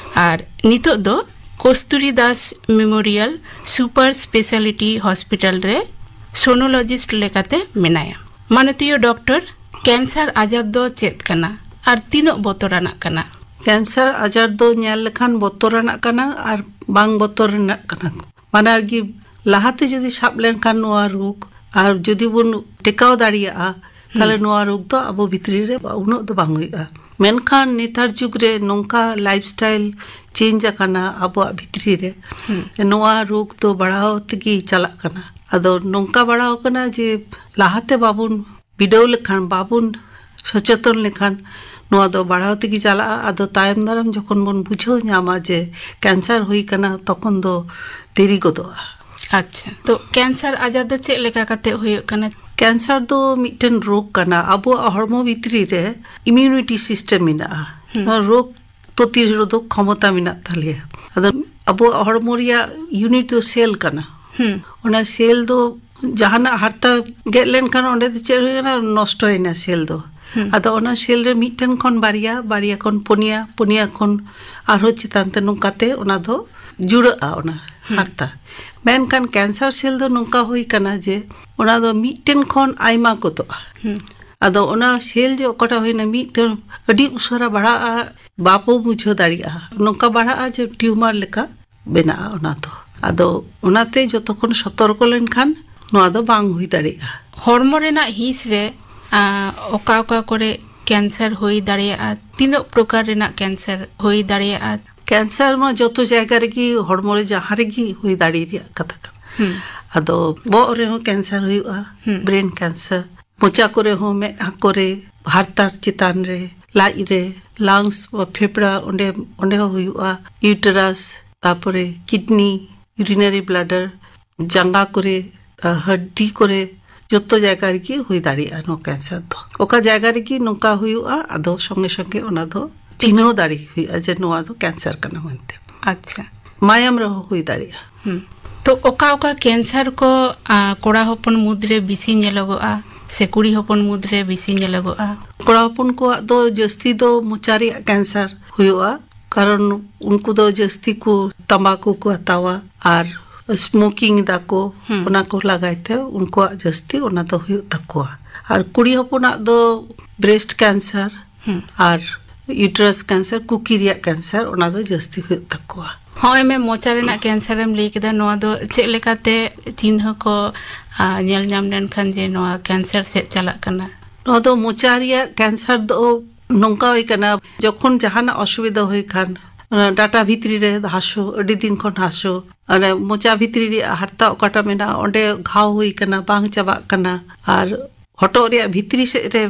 ᱟᱨ ᱱᱤᱛᱚᱜ ᱫᱚ Kasturi Das memorial super speciality hospital ᱨᱮ ᱥᱳᱱᱳᱞᱚᱡᱤᱥᱴ ᱞᱮᱠᱟᱛᱮ ᱢᱮᱱᱟᱭᱟ᱾ ᱢᱟᱱᱚᱛᱤᱭᱟᱹ ᱰᱚᱠᱴᱚᱨ, ᱠᱮᱱᱥᱟᱨ ᱟᱡᱟᱨ ᱫᱚ ᱪᱮᱫ ᱠᱟᱱᱟ ᱟᱨ ᱛᱤᱱᱟᱹᱜ ᱵᱚᱛᱚᱨᱟᱱᱟᱜ ᱠᱟᱱᱟ? ᱠᱮᱱᱥᱟᱨ ᱟᱡᱟᱨ ᱫᱚ ᱧᱮᱞ ᱞᱮᱠᱷᱟᱱ ᱵᱚᱛᱚᱨᱟᱱᱟᱜ ᱠᱟᱱᱟ ᱟᱨ ᱵᱟᱝ ᱵᱚᱛᱚᱨ ᱨᱮᱱᱟᱜ ᱠᱟᱱᱟ᱾ ᱵᱟᱱᱟᱨ ᱜᱮ᱾ ᱞᱟᱦᱟᱛᱮ ᱡᱩᱫᱤ ᱥᱟᱵ ᱞᱮᱱᱠᱷᱟᱱ ᱱᱚᱣᱟ ᱨᱳᱜᱽ, ᱟᱨ ᱡᱩᱫᱤ ᱵᱚᱱ ᱴᱮᱠᱟᱣ ᱫᱟᱲᱮᱭᱟᱜᱼᱟ, ᱛᱟᱦᱞᱮ ᱱᱚᱣᱟ ᱨᱳᱜᱽ ᱫᱚ ᱟᱵᱚ ᱵᱷᱤᱛᱨᱤ ᱨᱮ ᱩᱱᱟᱹᱜ ᱫᱚ ᱵᱟᱝ ᱦᱩᱭᱩᱜᱼᱟ᱾ ᱢᱮᱱᱠᱷᱟᱱ ᱱᱮᱛᱟᱨ ᱡᱩᱜᱽ ᱨᱮ ᱱᱚᱝᱠᱟ ᱞᱟᱭᱤᱯᱷ ᱥᱴᱟᱭᱤᱞ ᱪᱮᱧᱡᱽ ᱟᱠᱟᱱᱟ ᱟᱵᱚᱣᱟᱜ ᱵᱷᱤᱛᱨᱤ ᱨᱮ, ᱱᱚᱣᱟ ᱨᱳᱜᱽ ᱫᱚ ᱵᱟᱲᱦᱟᱣ ᱛᱮᱜᱮ ᱪᱟᱞᱟᱜ ᱠᱟᱱᱟ᱾ ᱟᱫᱚ ᱱᱚᱝᱠᱟ ᱵᱟᱲᱦᱟᱣ ᱠᱟᱱᱟ ᱡᱮ ᱞᱟᱦᱟᱛᱮ ᱵᱟᱵᱚᱱ ᱵᱤᱰᱟᱹᱣ ᱞᱮᱠᱷᱟᱱ, ᱵᱟᱵᱚᱱ ᱥᱚᱪᱮᱛᱚᱱ ᱞᱮᱠᱷᱟᱱ, ᱱᱚᱣᱟ ᱫᱚ ᱵᱟᱲᱦᱟᱣ ᱛᱮᱜᱮ ᱪᱟᱞᱟᱜᱼᱟ᱾ ᱟᱫᱚ ᱛᱟᱭᱚᱢ ᱫᱟᱨᱟᱢ ᱡᱚᱠᱷᱚᱱ ᱵᱚᱱ ᱵᱩᱡᱷᱟᱹᱣ ᱧᱟᱢᱟ ᱡᱮ ᱠᱮᱱᱥᱟᱨ ᱦᱩᱭ ᱠᱟᱱᱟ, ᱛᱚᱠᱷᱚᱱ ᱫᱚ ᱫᱮᱨᱤ ᱜᱚᱫᱚᱜᱼᱟ᱾ ᱟᱪᱪᱷᱟ, ᱛᱚ ᱠᱮᱱᱥᱟᱨ ᱟᱡᱟᱨ ᱫᱚ ᱪᱮᱫ ᱞᱮᱠᱟ ᱠᱟᱛᱮ ᱦᱩᱭᱩᱜ ᱠᱟᱱᱟ? ᱠᱮᱱᱥᱟᱨ ᱫᱚ ᱢᱤᱫᱴᱮᱱ ᱨᱳᱜᱽ ᱠᱟᱱᱟ᱾ ᱟᱵᱚᱣᱟᱜ ᱦᱚᱲᱢᱚ ᱵᱷᱤᱛᱨᱤ ᱨᱮ ᱤᱢᱤᱭᱩᱱᱤᱴᱤ ᱥᱤᱥᱴᱮᱢ ᱢᱮᱱᱟᱜᱼᱟ᱾ ᱱᱚᱣᱟ ᱨᱳᱜᱽ ᱯᱨᱚᱛᱤᱨᱳᱫᱷᱚᱠ ᱠᱷᱚᱢᱚᱛᱟ ᱢᱮᱱᱟᱜ ᱛᱟᱞᱮᱭᱟ᱾ ᱟᱫᱚ ᱟᱵᱚᱣᱟᱜ ᱦᱚᱲᱢᱚ ᱨᱮᱭᱟᱜ ᱤᱭᱩᱱᱤᱴ ᱫᱚ ᱥᱮᱞ ᱠᱟᱱᱟ᱾ ᱚᱱᱟ ᱥᱮᱞ ᱫᱚ ᱡᱟᱦᱟᱱᱟᱜ ᱦᱟᱨᱛᱟ ᱜᱮᱫ ᱞᱮᱱᱠᱷᱟᱱ ᱚᱸᱰᱮ ᱫᱚ ᱪᱮᱫ ᱦᱩᱭ ᱠᱟᱱᱟ? ᱱᱚᱥᱴᱚᱭᱮᱱᱟ ᱥᱮᱞ ᱫᱚ᱾ ᱟᱫᱚ ᱚᱱᱟ ᱥᱮᱞ ᱨᱮ ᱢᱤᱫᱴᱮᱱ ᱠᱷᱚᱱ ᱵᱟᱨᱭᱟ, ᱵᱟᱨᱭᱟ ᱠᱷᱚᱱ ᱯᱩᱱᱭᱟ, ᱯᱩᱱᱭᱟ ᱠᱷᱚᱱ ᱟᱨᱦᱚᱸ ᱪᱮᱛᱟᱱ ᱛᱮ ᱱᱚᱝᱠᱟᱛᱮ ᱚᱱᱟ ᱫᱚ ᱡᱩᱲᱟᱹᱜᱼᱟ, ᱚᱱᱟ ᱦᱟᱨᱛᱟ᱾ ᱢᱮᱱᱠᱷᱟᱱ ᱠᱮᱱᱥᱟᱨ ᱥᱮᱞ ᱫᱚ ᱱᱚᱝᱠᱟ ᱦᱩᱭ ᱠᱟᱱᱟ ᱡᱮ ᱚᱱᱟ ᱫᱚ ᱢᱤᱫᱴᱮᱱ ᱠᱷᱚᱱ ᱟᱭᱢᱟ ᱜᱚᱫᱚᱜᱼᱟ᱾ ᱟᱫᱚ ᱚᱱᱟ ᱥᱮᱞ ᱡᱮ ᱚᱠᱟᱴᱟᱜ ᱦᱩᱭᱱᱟ, ᱢᱤᱫᱴᱮᱱ ᱟᱹᱰᱤ ᱩᱥᱟᱹᱨᱟ ᱵᱟᱲᱦᱟᱜᱼᱟ, ᱵᱟᱵᱚ ᱵᱩᱡᱷᱟᱹᱣ ᱫᱟᱲᱮᱭᱟᱜᱼᱟ᱾ ᱱᱚᱝᱠᱟ ᱵᱟᱲᱦᱟᱜᱼᱟ ᱡᱮ ᱴᱤᱭᱩᱢᱟᱨ ᱞᱮᱠᱟ ᱵᱮᱱᱟᱜᱼᱟ ᱚᱱᱟ ᱫᱚ᱾ ᱟᱫᱚ ᱚᱱᱟᱛᱮ ᱡᱚᱛᱚ ᱠᱷᱚᱱ ᱥᱚᱛᱚᱨᱠᱚ ᱞᱮᱱᱠᱷᱟᱱ ᱱᱚᱣᱟ ᱫᱚ ᱵᱟᱝ ᱦᱩᱭ ᱫᱟᱲᱮᱭᱟᱜᱼᱟ᱾ ᱦᱚᱲᱢᱚ ᱨᱮᱱᱟᱜ ᱦᱤᱸᱥ ᱨᱮ, ᱟ, ᱚᱠᱟ ᱚᱠᱟ ᱠᱚᱨᱮ ᱠᱮᱱᱥᱟᱨ ᱦᱩᱭ ᱫᱟᱲᱮᱭᱟᱜᱼᱟ? ᱛᱤᱱᱟᱹᱜ ᱯᱨᱚᱠᱟᱨ ᱨᱮᱱᱟᱜ ᱠᱮᱱᱥᱟᱨ ᱦᱩᱭ ᱫᱟᱲᱮᱭᱟᱜᱼᱟ? ᱠᱮᱱᱥᱟᱨ ᱢᱟ ᱡᱚᱛᱚ ᱡᱟᱭᱜᱟ ᱨᱮᱜᱮ, ᱦᱚᱲᱢᱚ ᱨᱮ ᱡᱟᱦᱟᱸ ᱨᱮᱜᱮ ᱦᱩᱭ ᱫᱟᱲᱮ ᱨᱮᱭᱟᱜ ᱠᱟᱛᱷᱟ ᱠᱟᱱᱟ᱾ ᱟᱫᱚ ᱵᱚᱦᱚᱜ ᱨᱮᱦᱚᱸ ᱠᱮᱱᱥᱟᱨ ᱦᱩᱭᱩᱜᱼᱟ, ᱵᱨᱮᱱ ᱠᱮᱱᱥᱟᱨ᱾ ᱢᱚᱪᱟ ᱠᱚᱨᱮ ᱦᱚᱸ, ᱢᱮᱫᱦᱟ ᱠᱚᱨᱮ, ᱦᱟᱨᱛᱟᱨ ᱪᱮᱛᱟᱱ ᱨᱮ, ᱞᱟᱡ ᱨᱮ, ᱞᱟᱝᱥ ᱵᱟ ᱯᱷᱮᱯᱲᱟ, ᱚᱸᱰᱮ, ᱚᱸᱰᱮ ᱦᱚᱸ ᱦᱩᱭᱩᱜᱼᱟ, ᱤᱭᱩᱴᱮᱨᱟᱥ, ᱛᱟᱯᱚᱨᱮ ᱠᱤᱰᱱᱤ, ᱤᱭᱩᱨᱤᱱᱟᱨᱤ ᱵᱞᱟᱰᱟᱨ, ᱡᱟᱸᱜᱟ ᱠᱚᱨᱮ, ᱟ, ᱦᱟᱹᱰᱤ ᱠᱚᱨᱮ, ᱡᱚᱛᱚ ᱡᱟᱭᱜᱟ ᱨᱮᱜᱮ ᱦᱩᱭ ᱫᱟᱲᱮᱭᱟᱜᱼᱟ ᱱᱚᱣᱟ ᱠᱮᱱᱥᱟᱨ ᱫᱚ᱾ ᱚᱠᱟ ᱡᱟᱭᱜᱟ ᱨᱮᱜᱮ ᱱᱚᱝᱠᱟ ᱦᱩᱭᱩᱜᱼᱟ, ᱟᱫᱚ ᱥᱚᱸᱜᱮ ᱥᱚᱸᱜᱮ ᱚᱱᱟ ᱫᱚ ᱪᱤᱱᱦᱟᱹᱣ ᱫᱟᱲᱮ ᱦᱩᱭᱩᱜᱼᱟ ᱡᱮ ᱱᱚᱣᱟ ᱫᱚ ᱠᱮᱱᱥᱟᱨ ᱠᱟᱱᱟ ᱢᱮᱱᱛᱮ᱾ ᱟᱪᱪᱷᱟ᱾ ᱢᱟᱭᱟᱢ ᱨᱮᱦᱚᱸ ᱦᱩᱭ ᱫᱟᱲᱮᱭᱟᱜᱼᱟ᱾ ᱦᱩᱸ᱾ ᱛᱚ ᱚᱠᱟ ᱚᱠᱟ ᱠᱮᱱᱥᱟᱨ ᱠᱚ, ᱟ, ᱠᱚᱲᱟ ᱦᱚᱯᱚᱱ ᱢᱩᱫᱽᱨᱮ ᱵᱮᱥᱤ ᱧᱮᱞᱚᱜᱚᱜᱼᱟ ᱥᱮ ᱠᱩᱲᱤ ᱦᱚᱯᱚᱱ ᱢᱩᱫᱽᱨᱮ ᱵᱮᱥᱤ ᱧᱮᱞᱚᱜᱚᱜᱼᱟ? ᱠᱚᱲᱟ ᱦᱚᱯᱚᱱ ᱠᱚᱣᱟᱜ ᱫᱚ ᱡᱟᱹᱥᱛᱤ ᱫᱚ ᱢᱚᱪᱟ ᱨᱮᱭᱟᱜ ᱠᱮᱱᱥᱟᱨ ᱦᱩᱭᱩᱜᱼᱟ, ᱠᱟᱨᱚᱱ ᱩᱱᱠᱩ ᱫᱚ ᱡᱟᱹᱥᱛᱤ ᱠᱚ ᱛᱟᱢᱵᱟᱠᱩ ᱠᱚ ᱦᱟᱛᱟᱣᱟ ᱟᱨ ᱥᱢᱳᱠᱤᱝ ᱫᱟᱠᱚ, ᱦᱩᱸ᱾ ᱚᱱᱟ ᱠᱚ ᱞᱟᱜᱟᱭ ᱛᱮ ᱩᱱᱠᱩᱣᱟᱜ ᱡᱟᱹᱥᱛᱤ ᱚᱱᱟ ᱫᱚ ᱦᱩᱭᱩᱜ ᱛᱟᱠᱚᱣᱟ᱾ ᱟᱨ ᱠᱩᱲᱤ ᱦᱚᱯᱚᱱᱟᱜ ᱫᱚ ᱵᱨᱮᱥᱴ ᱠᱮᱱᱥᱟᱨ, ᱟᱨ ᱤᱭᱩᱴᱨᱟᱥ ᱠᱮᱱᱥᱟᱨ, ᱠᱩᱠᱤ ᱨᱮᱭᱟᱜ ᱠᱮᱱᱥᱟᱨ, ᱚᱱᱟ ᱫᱚ ᱡᱟᱹᱥᱛᱤ ᱦᱩᱭᱩᱜ ᱛᱟᱠᱚᱣᱟ᱾ ᱦᱚᱸᱜᱼᱚᱭ ᱢᱮ ᱢᱚᱪᱟ ᱨᱮᱱᱟᱜ ᱠᱮᱱᱥᱟᱨ ᱮᱢ ᱞᱟᱹᱭ ᱠᱮᱫᱟ, ᱱᱚᱣᱟ ᱫᱚ ᱪᱮᱫ ᱞᱮᱠᱟᱛᱮ ᱪᱤᱱᱦᱟᱹ ᱠᱚ ᱧᱮᱞ ᱧᱟᱢ ᱞᱮᱱᱠᱷᱟᱱ ᱡᱮ ᱱᱚᱣᱟ ᱠᱮᱱᱥᱟᱨ ᱥᱮᱫ ᱪᱟᱞᱟᱜ ᱠᱟᱱᱟ? ᱱᱚᱣᱟ ᱫᱚ ᱢᱚᱪᱟ ᱨᱮᱭᱟᱜ ᱠᱮᱱᱥᱟᱨ ᱫᱚ ᱱᱚᱝᱠᱟ ᱦᱩᱭ ᱠᱟᱱᱟ, ᱡᱚᱠᱷᱚᱱ ᱡᱟᱦᱟᱱᱟᱜ ᱚᱥᱩᱵᱤᱫᱷᱟ ᱦᱩᱭ ᱠᱷᱟᱱ, ᱚᱱᱟ ᱰᱟᱴᱟ ᱵᱷᱤᱛᱨᱤ ᱨᱮ ᱦᱟᱹᱥᱩ, ᱟᱹᱰᱤ ᱫᱤᱱ ᱠᱷᱚᱱ ᱦᱟᱹᱥᱩ, ᱚᱱᱮ ᱢᱚᱪᱟ ᱵᱷᱤᱛᱨᱤ ᱨᱮᱭᱟᱜ ᱦᱟᱨᱛᱟ ᱚᱠᱟᱴᱟᱜ ᱢᱮᱱᱟᱜᱼᱟ, ᱚᱸᱰᱮ ᱜᱷᱟᱣ ᱦᱩᱭ ᱠᱟᱱᱟ, ᱵᱟᱝ ᱪᱟᱵᱟᱜ ᱠᱟᱱᱟ, ᱟᱨ ᱦᱚᱴᱚᱜ ᱨᱮᱭᱟᱜ ᱵᱷᱤᱛᱨᱤ ᱥᱮᱫ ᱨᱮ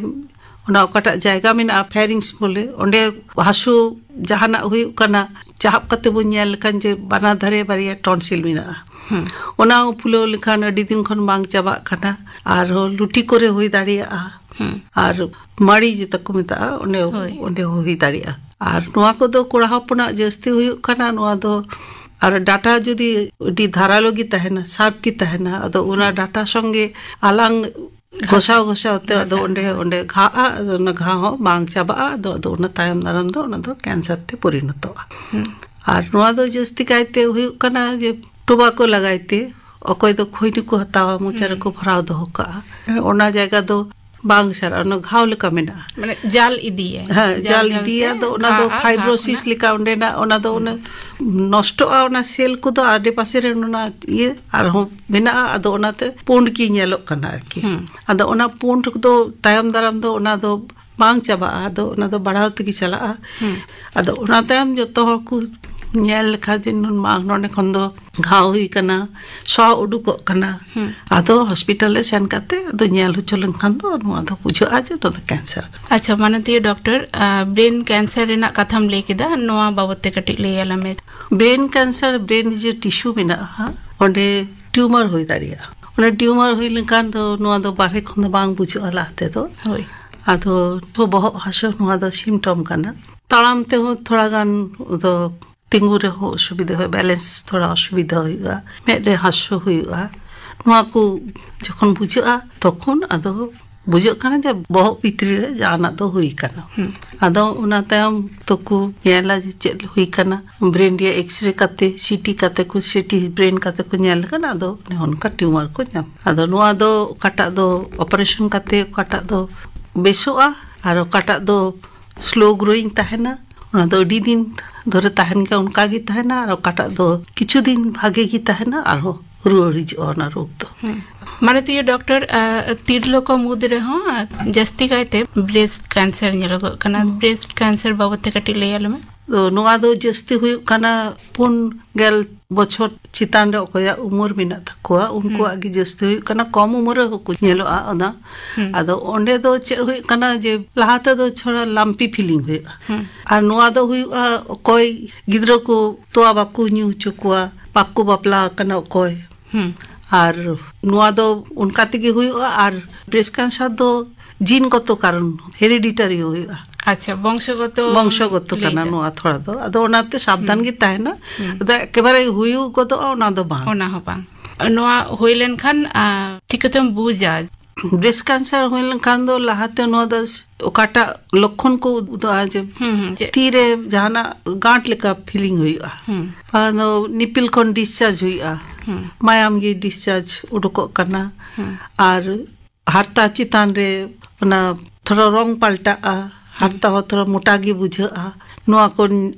ᱚᱱᱟ ᱚᱠᱟᱴᱟᱜ ᱡᱟᱭᱜᱟ ᱢᱮᱱᱟᱜᱼᱟ, ᱯᱷᱮᱨᱤᱝᱥ ᱵᱚᱞᱮ, ᱚᱸᱰᱮ ᱦᱟᱹᱥᱩ ᱡᱟᱦᱟᱱᱟᱜ ᱦᱩᱭᱩᱜ ᱠᱟᱱᱟ, ᱪᱟᱦᱟᱵ ᱠᱟᱛᱮ ᱵᱚᱱ ᱧᱮᱞ ᱞᱮᱠᱷᱟᱱ ᱡᱮ ᱵᱟᱱᱟᱨ ᱫᱷᱟᱨᱮ ᱵᱟᱨᱭᱟ ᱴᱚᱱᱥᱤᱞ ᱢᱮᱱᱟᱜᱼᱟ, ᱚᱱᱟ ᱦᱚᱸ ᱯᱷᱩᱞᱟᱹᱣ ᱞᱮᱠᱷᱟᱱ ᱟᱹᱰᱤ ᱫᱤᱱ ᱠᱷᱚᱱ ᱵᱟᱝ ᱪᱟᱵᱟᱜ ᱠᱟᱱᱟ, ᱟᱨᱦᱚᱸ ᱞᱩᱴᱤ ᱠᱚᱨᱮ ᱦᱩᱭ ᱫᱟᱲᱮᱭᱟᱜᱼᱟ, ᱟᱨ ᱢᱟᱲᱤ ᱡᱮᱴᱟ ᱠᱚ ᱢᱮᱛᱟᱜᱼᱟ, ᱚᱸᱰᱮ ᱦᱳᱭ᱾ ᱚᱸᱰᱮ ᱦᱚᱸ ᱦᱩᱭ ᱫᱟᱲᱮᱭᱟᱜᱼᱟ᱾ ᱟᱨ ᱱᱚᱣᱟ ᱠᱚᱫᱚ ᱠᱚᱲᱟ ᱦᱚᱯᱚᱱᱟᱜ ᱡᱟᱹᱥᱛᱤ ᱦᱩᱭᱩᱜ ᱠᱟᱱᱟ᱾ ᱱᱚᱣᱟ ᱫᱚ ᱟᱨ ᱰᱟᱴᱟ ᱡᱩᱫᱤ ᱟᱹᱰᱤ ᱫᱷᱟᱨᱟᱞᱳ ᱜᱮ ᱛᱟᱦᱮᱱᱟ, ᱥᱟᱨᱯ ᱜᱮ ᱛᱟᱦᱮᱱᱟ, ᱟᱫᱚ ᱚᱱᱟ ᱰᱟᱴᱟ ᱥᱚᱸᱜᱮ ᱟᱞᱟᱝ ᱜᱷᱚᱥᱟᱣ ᱜᱷᱚᱥᱟᱣ ᱛᱮ ᱟᱫᱚ ᱜᱷᱟᱥᱟᱣ᱾ ᱚᱸᱰᱮ ᱚᱸᱰᱮ ᱜᱷᱟᱜᱼᱟ, ᱟᱫᱚ ᱚᱱᱟ ᱜᱷᱟ ᱦᱚᱸ ᱵᱟᱝ ᱪᱟᱵᱟᱜᱼᱟ᱾ ᱟᱫᱚ ᱟᱫᱚ ᱚᱱᱟ ᱛᱟᱭᱚᱢ ᱫᱟᱨᱟᱢ ᱫᱚ ᱚᱱᱟ ᱫᱚ ᱠᱮᱱᱥᱟᱨ ᱛᱮ ᱯᱚᱨᱤᱱᱚᱛᱚᱜᱼᱟ᱾ ᱟᱨ ᱱᱚᱣᱟ ᱫᱚ ᱡᱟᱹᱥᱛᱤ ᱠᱟᱭᱛᱮ ᱦᱩᱭᱩᱜ ᱠᱟᱱᱟ ᱡᱮ ᱴᱳᱵᱟᱠᱳ ᱞᱟᱜᱟᱭ ᱛᱮ, ᱚᱠᱚᱭ ᱫᱚ ᱠᱷᱳᱭᱱᱤ ᱠᱚ ᱦᱟᱛᱟᱣᱟ, ᱢᱚᱪᱟ ᱨᱮᱠᱚ ᱵᱷᱚᱨᱟᱣ ᱫᱚᱦᱚ ᱠᱟᱜᱼᱟ, ᱚᱱᱟ ᱡᱟᱭᱜᱟ ᱫᱚ ᱵᱟᱝ ᱥᱟᱨᱟ, ᱚᱱᱟ ᱜᱷᱟᱣ ᱞᱮᱠᱟ ᱢᱮᱱᱟᱜᱼᱟ᱾ ᱢᱟᱱᱮ ᱡᱟᱞ ᱤᱫᱤᱭᱟᱭ᱾ ᱦᱮᱸ, ᱡᱟᱞ ᱡᱟᱞ ᱤᱫᱤᱭᱟ, ᱛᱮ ᱟᱫᱚ ᱚᱱᱟ ᱫᱚ ᱜᱷᱟᱜᱼᱟ, ᱜᱷᱟ ᱯᱷᱟᱭᱵᱨᱳᱥᱤᱥ ᱠᱷᱚᱱᱟᱜ᱾ ᱞᱮᱠᱟ ᱚᱸᱰᱮᱱᱟᱜ, ᱚᱱᱟ ᱫᱚ ᱚᱱᱮ ᱱᱚᱥᱴᱚᱜᱼᱟ, ᱚᱱᱟ ᱥᱮᱞ ᱠᱚᱫᱚ ᱟᱰᱮ ᱯᱟᱥᱮ ᱨᱮ ᱚᱱᱟ ᱤᱭᱟᱹ ᱟᱨᱦᱚᱸ ᱢᱮᱱᱟᱜᱼᱟ, ᱟᱫᱚ ᱚᱱᱟᱛᱮ ᱯᱩᱸᱰ ᱜᱮ ᱧᱮᱞᱚᱜ ᱠᱟᱱᱟ ᱟᱨᱠᱤ᱾ ᱟᱫᱚ ᱚᱱᱟ ᱯᱩᱸᱰ ᱫᱚ ᱛᱟᱭᱚᱢ ᱫᱟᱨᱟᱢ ᱫᱚ ᱚᱱᱟ ᱫᱚ ᱵᱟᱝ ᱪᱟᱵᱟᱜᱼᱟ, ᱟᱫᱚ ᱚᱱᱟ ᱫᱚ ᱵᱟᱲᱦᱟᱣ ᱛᱮᱜᱮ ᱪᱟᱞᱟᱜᱼᱟ᱾ ᱟᱫᱚ ᱚᱱᱟ ᱛᱟᱭᱚᱢ ᱡᱚᱛᱚ ᱦᱚᱲ ᱠᱚ ᱧᱮᱞ ᱞᱮᱠᱷᱟᱱ ᱡᱮ ᱱᱩᱱ ᱢᱟ ᱱᱚᱰᱮ ᱠᱷᱚᱱ ᱫᱚ ᱜᱷᱟᱣ ᱦᱩᱭ ᱠᱟᱱᱟ, ᱥᱚ ᱩᱰᱩᱠᱚᱜ ᱠᱟᱱᱟ, ᱟᱫᱚ ᱦᱚᱥᱯᱤᱴᱟᱞ ᱨᱮ ᱥᱮᱱ ᱠᱟᱛᱮ ᱟᱫᱚ ᱧᱮᱞ ᱦᱚᱪᱚ ᱞᱮᱱᱠᱷᱟᱱ ᱫᱚ ᱱᱚᱣᱟ ᱫᱚ ᱵᱩᱡᱷᱟᱹᱜᱼᱟ ᱡᱮ ᱱᱚᱣᱟ ᱫᱚ ᱠᱮᱱᱥᱟᱨ ᱠᱟᱱᱟ᱾ ᱟᱪᱪᱷᱟ ᱢᱟᱱᱚᱛᱤᱭᱟᱹ ᱰᱚᱠᱴᱚᱨ, ᱵᱨᱮᱱ ᱠᱮᱱᱥᱟᱨ ᱨᱮᱱᱟᱜ ᱠᱟᱛᱷᱟᱢ ᱞᱟᱹᱭ ᱠᱮᱫᱟ, ᱱᱚᱣᱟ ᱵᱟᱵᱚᱛ ᱛᱮ ᱠᱟᱹᱴᱤᱡ ᱞᱟᱹᱭ ᱟᱞᱟᱝ ᱢᱮ᱾ ᱵᱨᱮᱱ ᱠᱮᱱᱥᱟᱨ, ᱵᱨᱮᱱ ᱡᱮ ᱴᱤᱥᱩ ᱢᱮᱱᱟᱜᱼᱟ, ᱚᱸᱰᱮ ᱴᱤᱭᱩᱢᱟᱨ ᱦᱩᱭ ᱫᱟᱲᱮᱭᱟᱜᱼᱟ᱾ ᱚᱱᱟ ᱴᱤᱭᱩᱢᱟᱨ ᱦᱩᱭ ᱞᱮᱱᱠᱷᱟᱱ ᱫᱚ ᱱᱚᱣᱟ ᱫᱚ ᱵᱟᱦᱨᱮ ᱠᱷᱚᱱ ᱫᱚ ᱵᱟᱝ ᱵᱩᱡᱷᱟᱹᱜᱼᱟ ᱞᱟᱦᱟ ᱛᱮᱫᱚ᱾ ᱦᱳᱭ᱾ ᱟᱫᱚ ᱵᱚᱦᱚᱜ ᱦᱟᱹᱥᱩ, ᱱᱚᱣᱟ ᱫᱚ ᱥᱤᱢᱴᱚᱢ ᱠᱟᱱᱟ᱾ ᱛᱟᱲᱟᱢ ᱛᱮᱦᱚᱸ ᱛᱷᱚᱲᱟ ᱜᱟᱱ ᱫᱚ ᱛᱤᱸᱜᱩ ᱨᱮᱦᱚᱸ ᱚᱥᱩᱵᱤᱫᱷᱟ ᱦᱩᱭᱩᱜᱼᱟ, ᱵᱮᱞᱮᱱᱥ ᱛᱷᱚᱲᱟ ᱚᱥᱩᱵᱤᱫᱷᱟ ᱦᱩᱭᱩᱜᱼᱟ, ᱢᱮᱫ ᱨᱮ ᱦᱟᱹᱥᱩ ᱦᱩᱭᱩᱜᱼᱟ᱾ ᱱᱚᱣᱟ ᱠᱚ ᱡᱚᱠᱷᱚᱱ ᱵᱩᱡᱷᱟᱹᱜᱼᱟ, ᱛᱚᱠᱷᱚᱱ ᱟᱫᱚ ᱵᱩᱡᱷᱟᱹᱜ ᱠᱟᱱᱟ ᱡᱮ ᱵᱚᱦᱚᱜ ᱵᱷᱤᱛᱨᱤ ᱨᱮ ᱡᱟᱦᱟᱱᱟᱜ ᱫᱚ ᱦᱩᱭ ᱠᱟᱱᱟ᱾ ᱟᱫᱚ ᱚᱱᱟ ᱛᱟᱭᱚᱢ ᱛᱚᱠᱚ ᱧᱮᱞᱟ ᱡᱮ ᱪᱮᱫ ᱦᱩᱭ ᱠᱟᱱᱟ, ᱵᱨᱮᱱ ᱨᱮᱭᱟᱜ ᱮᱠᱥᱨᱮ ᱠᱟᱛᱮ, ᱥᱤᱴᱤ ᱠᱟᱛᱮ ᱠᱚ, ᱥᱤᱴᱤ ᱵᱨᱮᱱ ᱠᱟᱛᱮ ᱠᱚ ᱧᱮᱞ ᱞᱮᱠᱷᱟᱱ ᱟᱫᱚ ᱚᱱᱮ ᱚᱱᱠᱟ ᱴᱤᱭᱩᱢᱟᱨ ᱠᱚ ᱧᱟᱢ᱾ ᱟᱫᱚ ᱱᱚᱣᱟ ᱫᱚ ᱚᱠᱟᱴᱟᱜ ᱫᱚ ᱚᱯᱟᱨᱮᱥᱚᱱ ᱠᱟᱛᱮ ᱚᱠᱟᱴᱟᱜ ᱫᱚ ᱵᱮᱥᱚᱜᱼᱟ, ᱟᱨ ᱚᱠᱟᱴᱟᱜ ᱫᱚ ᱥᱞᱳ ᱜᱨᱳᱭᱤᱝ ᱛᱟᱦᱮᱱᱟ, ᱚᱱᱟ ᱫᱚ ᱟᱹᱰᱤ ᱫᱤᱱ ᱫᱷᱚᱨᱮ ᱛᱟᱦᱮᱱ ᱜᱮᱭᱟ, ᱚᱱᱠᱟ ᱜᱮ ᱛᱟᱦᱮᱱᱟ᱾ ᱟᱨ ᱚᱠᱟᱴᱟᱜ ᱫᱚ ᱠᱤᱪᱷᱩ ᱫᱤᱱ ᱵᱷᱟᱜᱮ ᱜᱮ ᱛᱟᱦᱮᱱᱟ, ᱟᱨᱦᱚᱸ ᱨᱩᱣᱟᱹᱲ ᱦᱤᱡᱩᱜᱼᱟ ᱚᱱᱟ ᱨᱳᱜᱽ ᱫᱚ᱾ ᱦᱩᱸ᱾ ᱢᱟᱱᱚᱛᱤᱭᱟᱹ ᱰᱚᱠᱴᱚᱨ, ᱟᱸ, ᱛᱤᱨᱞᱟᱹ ᱠᱚ ᱢᱩᱫᱽ ᱨᱮᱦᱚᱸ, ᱟᱸ, ᱡᱟᱹᱥᱛᱤ ᱠᱟᱭᱛᱮ ᱵᱨᱮᱥᱴ ᱠᱮᱱᱥᱟᱨ ᱧᱮᱞᱚᱜᱚᱜ ᱠᱟᱱᱟ᱾ ᱦᱩᱸ᱾ ᱵᱨᱮᱥᱴ ᱠᱮᱱᱥᱟᱨ ᱵᱟᱵᱚᱫ ᱛᱮ ᱠᱟᱹᱴᱤᱡ ᱞᱟᱹᱭ ᱟᱞᱮ ᱢᱮ᱾ ᱛᱚ, ᱱᱚᱣᱟ ᱫᱚ ᱡᱟᱹᱥᱛᱤ ᱦᱩᱭᱩᱜ ᱠᱟᱱᱟ ᱯᱩᱱ ᱜᱮᱞ ᱵᱚᱪᱷᱚᱨ ᱪᱮᱛᱟᱱ ᱨᱮ ᱚᱠᱚᱭᱟᱜ ᱩᱢᱮᱨ ᱢᱮᱱᱟᱜ ᱛᱟᱠᱚᱣᱟ, ᱩᱱᱠᱩᱣᱟᱜ ᱦᱩᱸ᱾ ᱜᱮ ᱡᱟᱹᱥᱛᱤ ᱦᱩᱭᱩᱜ ᱠᱟᱱᱟ᱾ ᱠᱚᱢ ᱩᱢᱮᱨ ᱨᱮᱦᱚᱸ ᱠᱚ ᱧᱮᱞᱚᱜᱼᱟ ᱚᱱᱟ᱾ ᱦᱩᱸ᱾ ᱟᱫᱚ ᱚᱸᱰᱮ ᱫᱚ ᱪᱮᱫ ᱦᱩᱭᱩᱜ ᱠᱟᱱᱟ, ᱡᱮ ᱞᱟᱦᱟ ᱛᱮᱫᱚ ᱛᱷᱚᱲᱟ ᱞᱟᱢᱯᱤ ᱯᱷᱤᱞᱤᱝ ᱦᱩᱭᱩᱜᱼᱟ᱾ ᱦᱩᱸ᱾ ᱟᱨ ᱱᱚᱣᱟ ᱫᱚ ᱦᱩᱭᱩᱜᱼᱟ ᱚᱠᱚᱭ ᱜᱤᱫᱽᱨᱟᱹ ᱠᱚ ᱛᱚᱣᱟ ᱵᱟᱠᱚ ᱧᱩ ᱦᱚᱪᱚ ᱠᱚᱣᱟ, ᱵᱟᱠᱚ ᱵᱟᱯᱞᱟ ᱟᱠᱟᱱᱟ ᱚᱠᱚᱭ᱾ ᱦᱩᱸ᱾ ᱟᱨ ᱱᱚᱣᱟ ᱫᱚ ᱚᱱᱠᱟ ᱛᱮᱜᱮ ᱦᱩᱭᱩᱜᱼᱟ᱾ ᱟᱨ ᱵᱨᱮᱥᱴ ᱠᱮᱱᱥᱟᱨ ᱫᱚ ᱡᱤᱱ ᱜᱚᱛᱚ ᱠᱟᱨᱚᱱ, ᱦᱮᱨᱤᱰᱤᱴᱟᱨᱤ ᱦᱩᱭᱩᱜᱼᱟ᱾ ᱟᱪᱪᱷᱟ, ᱵᱚᱝᱥᱚᱜᱚᱛᱚ ᱵᱚᱝᱥᱚᱜᱚᱛᱚ ᱞᱟᱹᱭ ᱠᱟᱱᱟ ᱫᱟ᱾ ᱱᱚᱣᱟ ᱛᱷᱚᱲᱟ ᱫᱚ, ᱟᱫᱚ ᱚᱱᱟᱛᱮ ᱥᱟᱵᱫᱷᱟᱱ ᱦᱩᱸ᱾ ᱜᱮ ᱛᱟᱦᱮᱱᱟ᱾ ᱦᱩᱸ᱾ ᱟᱫᱚ ᱮᱠᱮᱵᱟᱨᱮ ᱦᱩᱭᱩᱜ ᱜᱚᱫᱚᱜᱼᱟ ᱚᱱᱟ ᱫᱚ ᱵᱟᱝ᱾ ᱚᱱᱟ ᱦᱚᱸ ᱵᱟᱝ᱾ ᱱᱚᱣᱟ ᱦᱩᱭ ᱞᱮᱱᱠᱷᱟᱱ, ᱟ, ᱪᱤᱠᱟᱹᱛᱮᱢ ᱵᱩᱡᱟ? ᱵᱨᱮᱥᱴ ᱠᱮᱱᱥᱟᱨ ᱦᱩᱭ ᱞᱮᱱᱠᱷᱟᱱ ᱫᱚ ᱞᱟᱦᱟᱛᱮ ᱱᱚᱣᱟ ᱫᱚ ᱚᱠᱟᱴᱟᱜ ᱞᱚᱠᱠᱷᱚᱱ ᱠᱚ ᱩᱫᱩᱜᱼᱟ, ᱡᱮ ᱦᱩᱸ, ᱦᱩᱸ, ᱪᱮᱫ? ᱛᱤᱨᱮ ᱡᱟᱦᱟᱱᱟᱜ ᱜᱟᱸᱴ ᱞᱮᱠᱟ ᱯᱷᱤᱞᱤᱝ ᱦᱩᱭᱩᱜᱼᱟ, ᱦᱩᱸ᱾ ᱟᱫᱚ ᱱᱤᱯᱤᱞ ᱠᱷᱚᱱ ᱰᱤᱥᱪᱟᱨᱡᱽ ᱦᱩᱭᱩᱜᱼᱟ, ᱦᱩᱸ᱾ ᱢᱟᱭᱟᱢ ᱜᱮ ᱰᱤᱥᱪᱟᱨᱡᱽ ᱩᱰᱩᱠᱚᱜ ᱠᱟᱱᱟ, ᱦᱩᱸ᱾ ᱟᱨ ᱦᱟᱨᱛᱟ ᱪᱮᱛᱟᱱ ᱨᱮ ᱚᱱᱟ ᱛᱷᱚᱲᱟ ᱨᱚᱝ ᱯᱟᱞᱴᱟᱜᱼᱟ, ᱦᱟᱨᱛᱟ ᱦᱚᱸ ᱛᱷᱚᱲᱟ ᱢᱚᱴᱟ ᱜᱮ ᱵᱩᱡᱷᱟᱹᱜᱼᱟ᱾ ᱱᱚᱣᱟ ᱠᱚ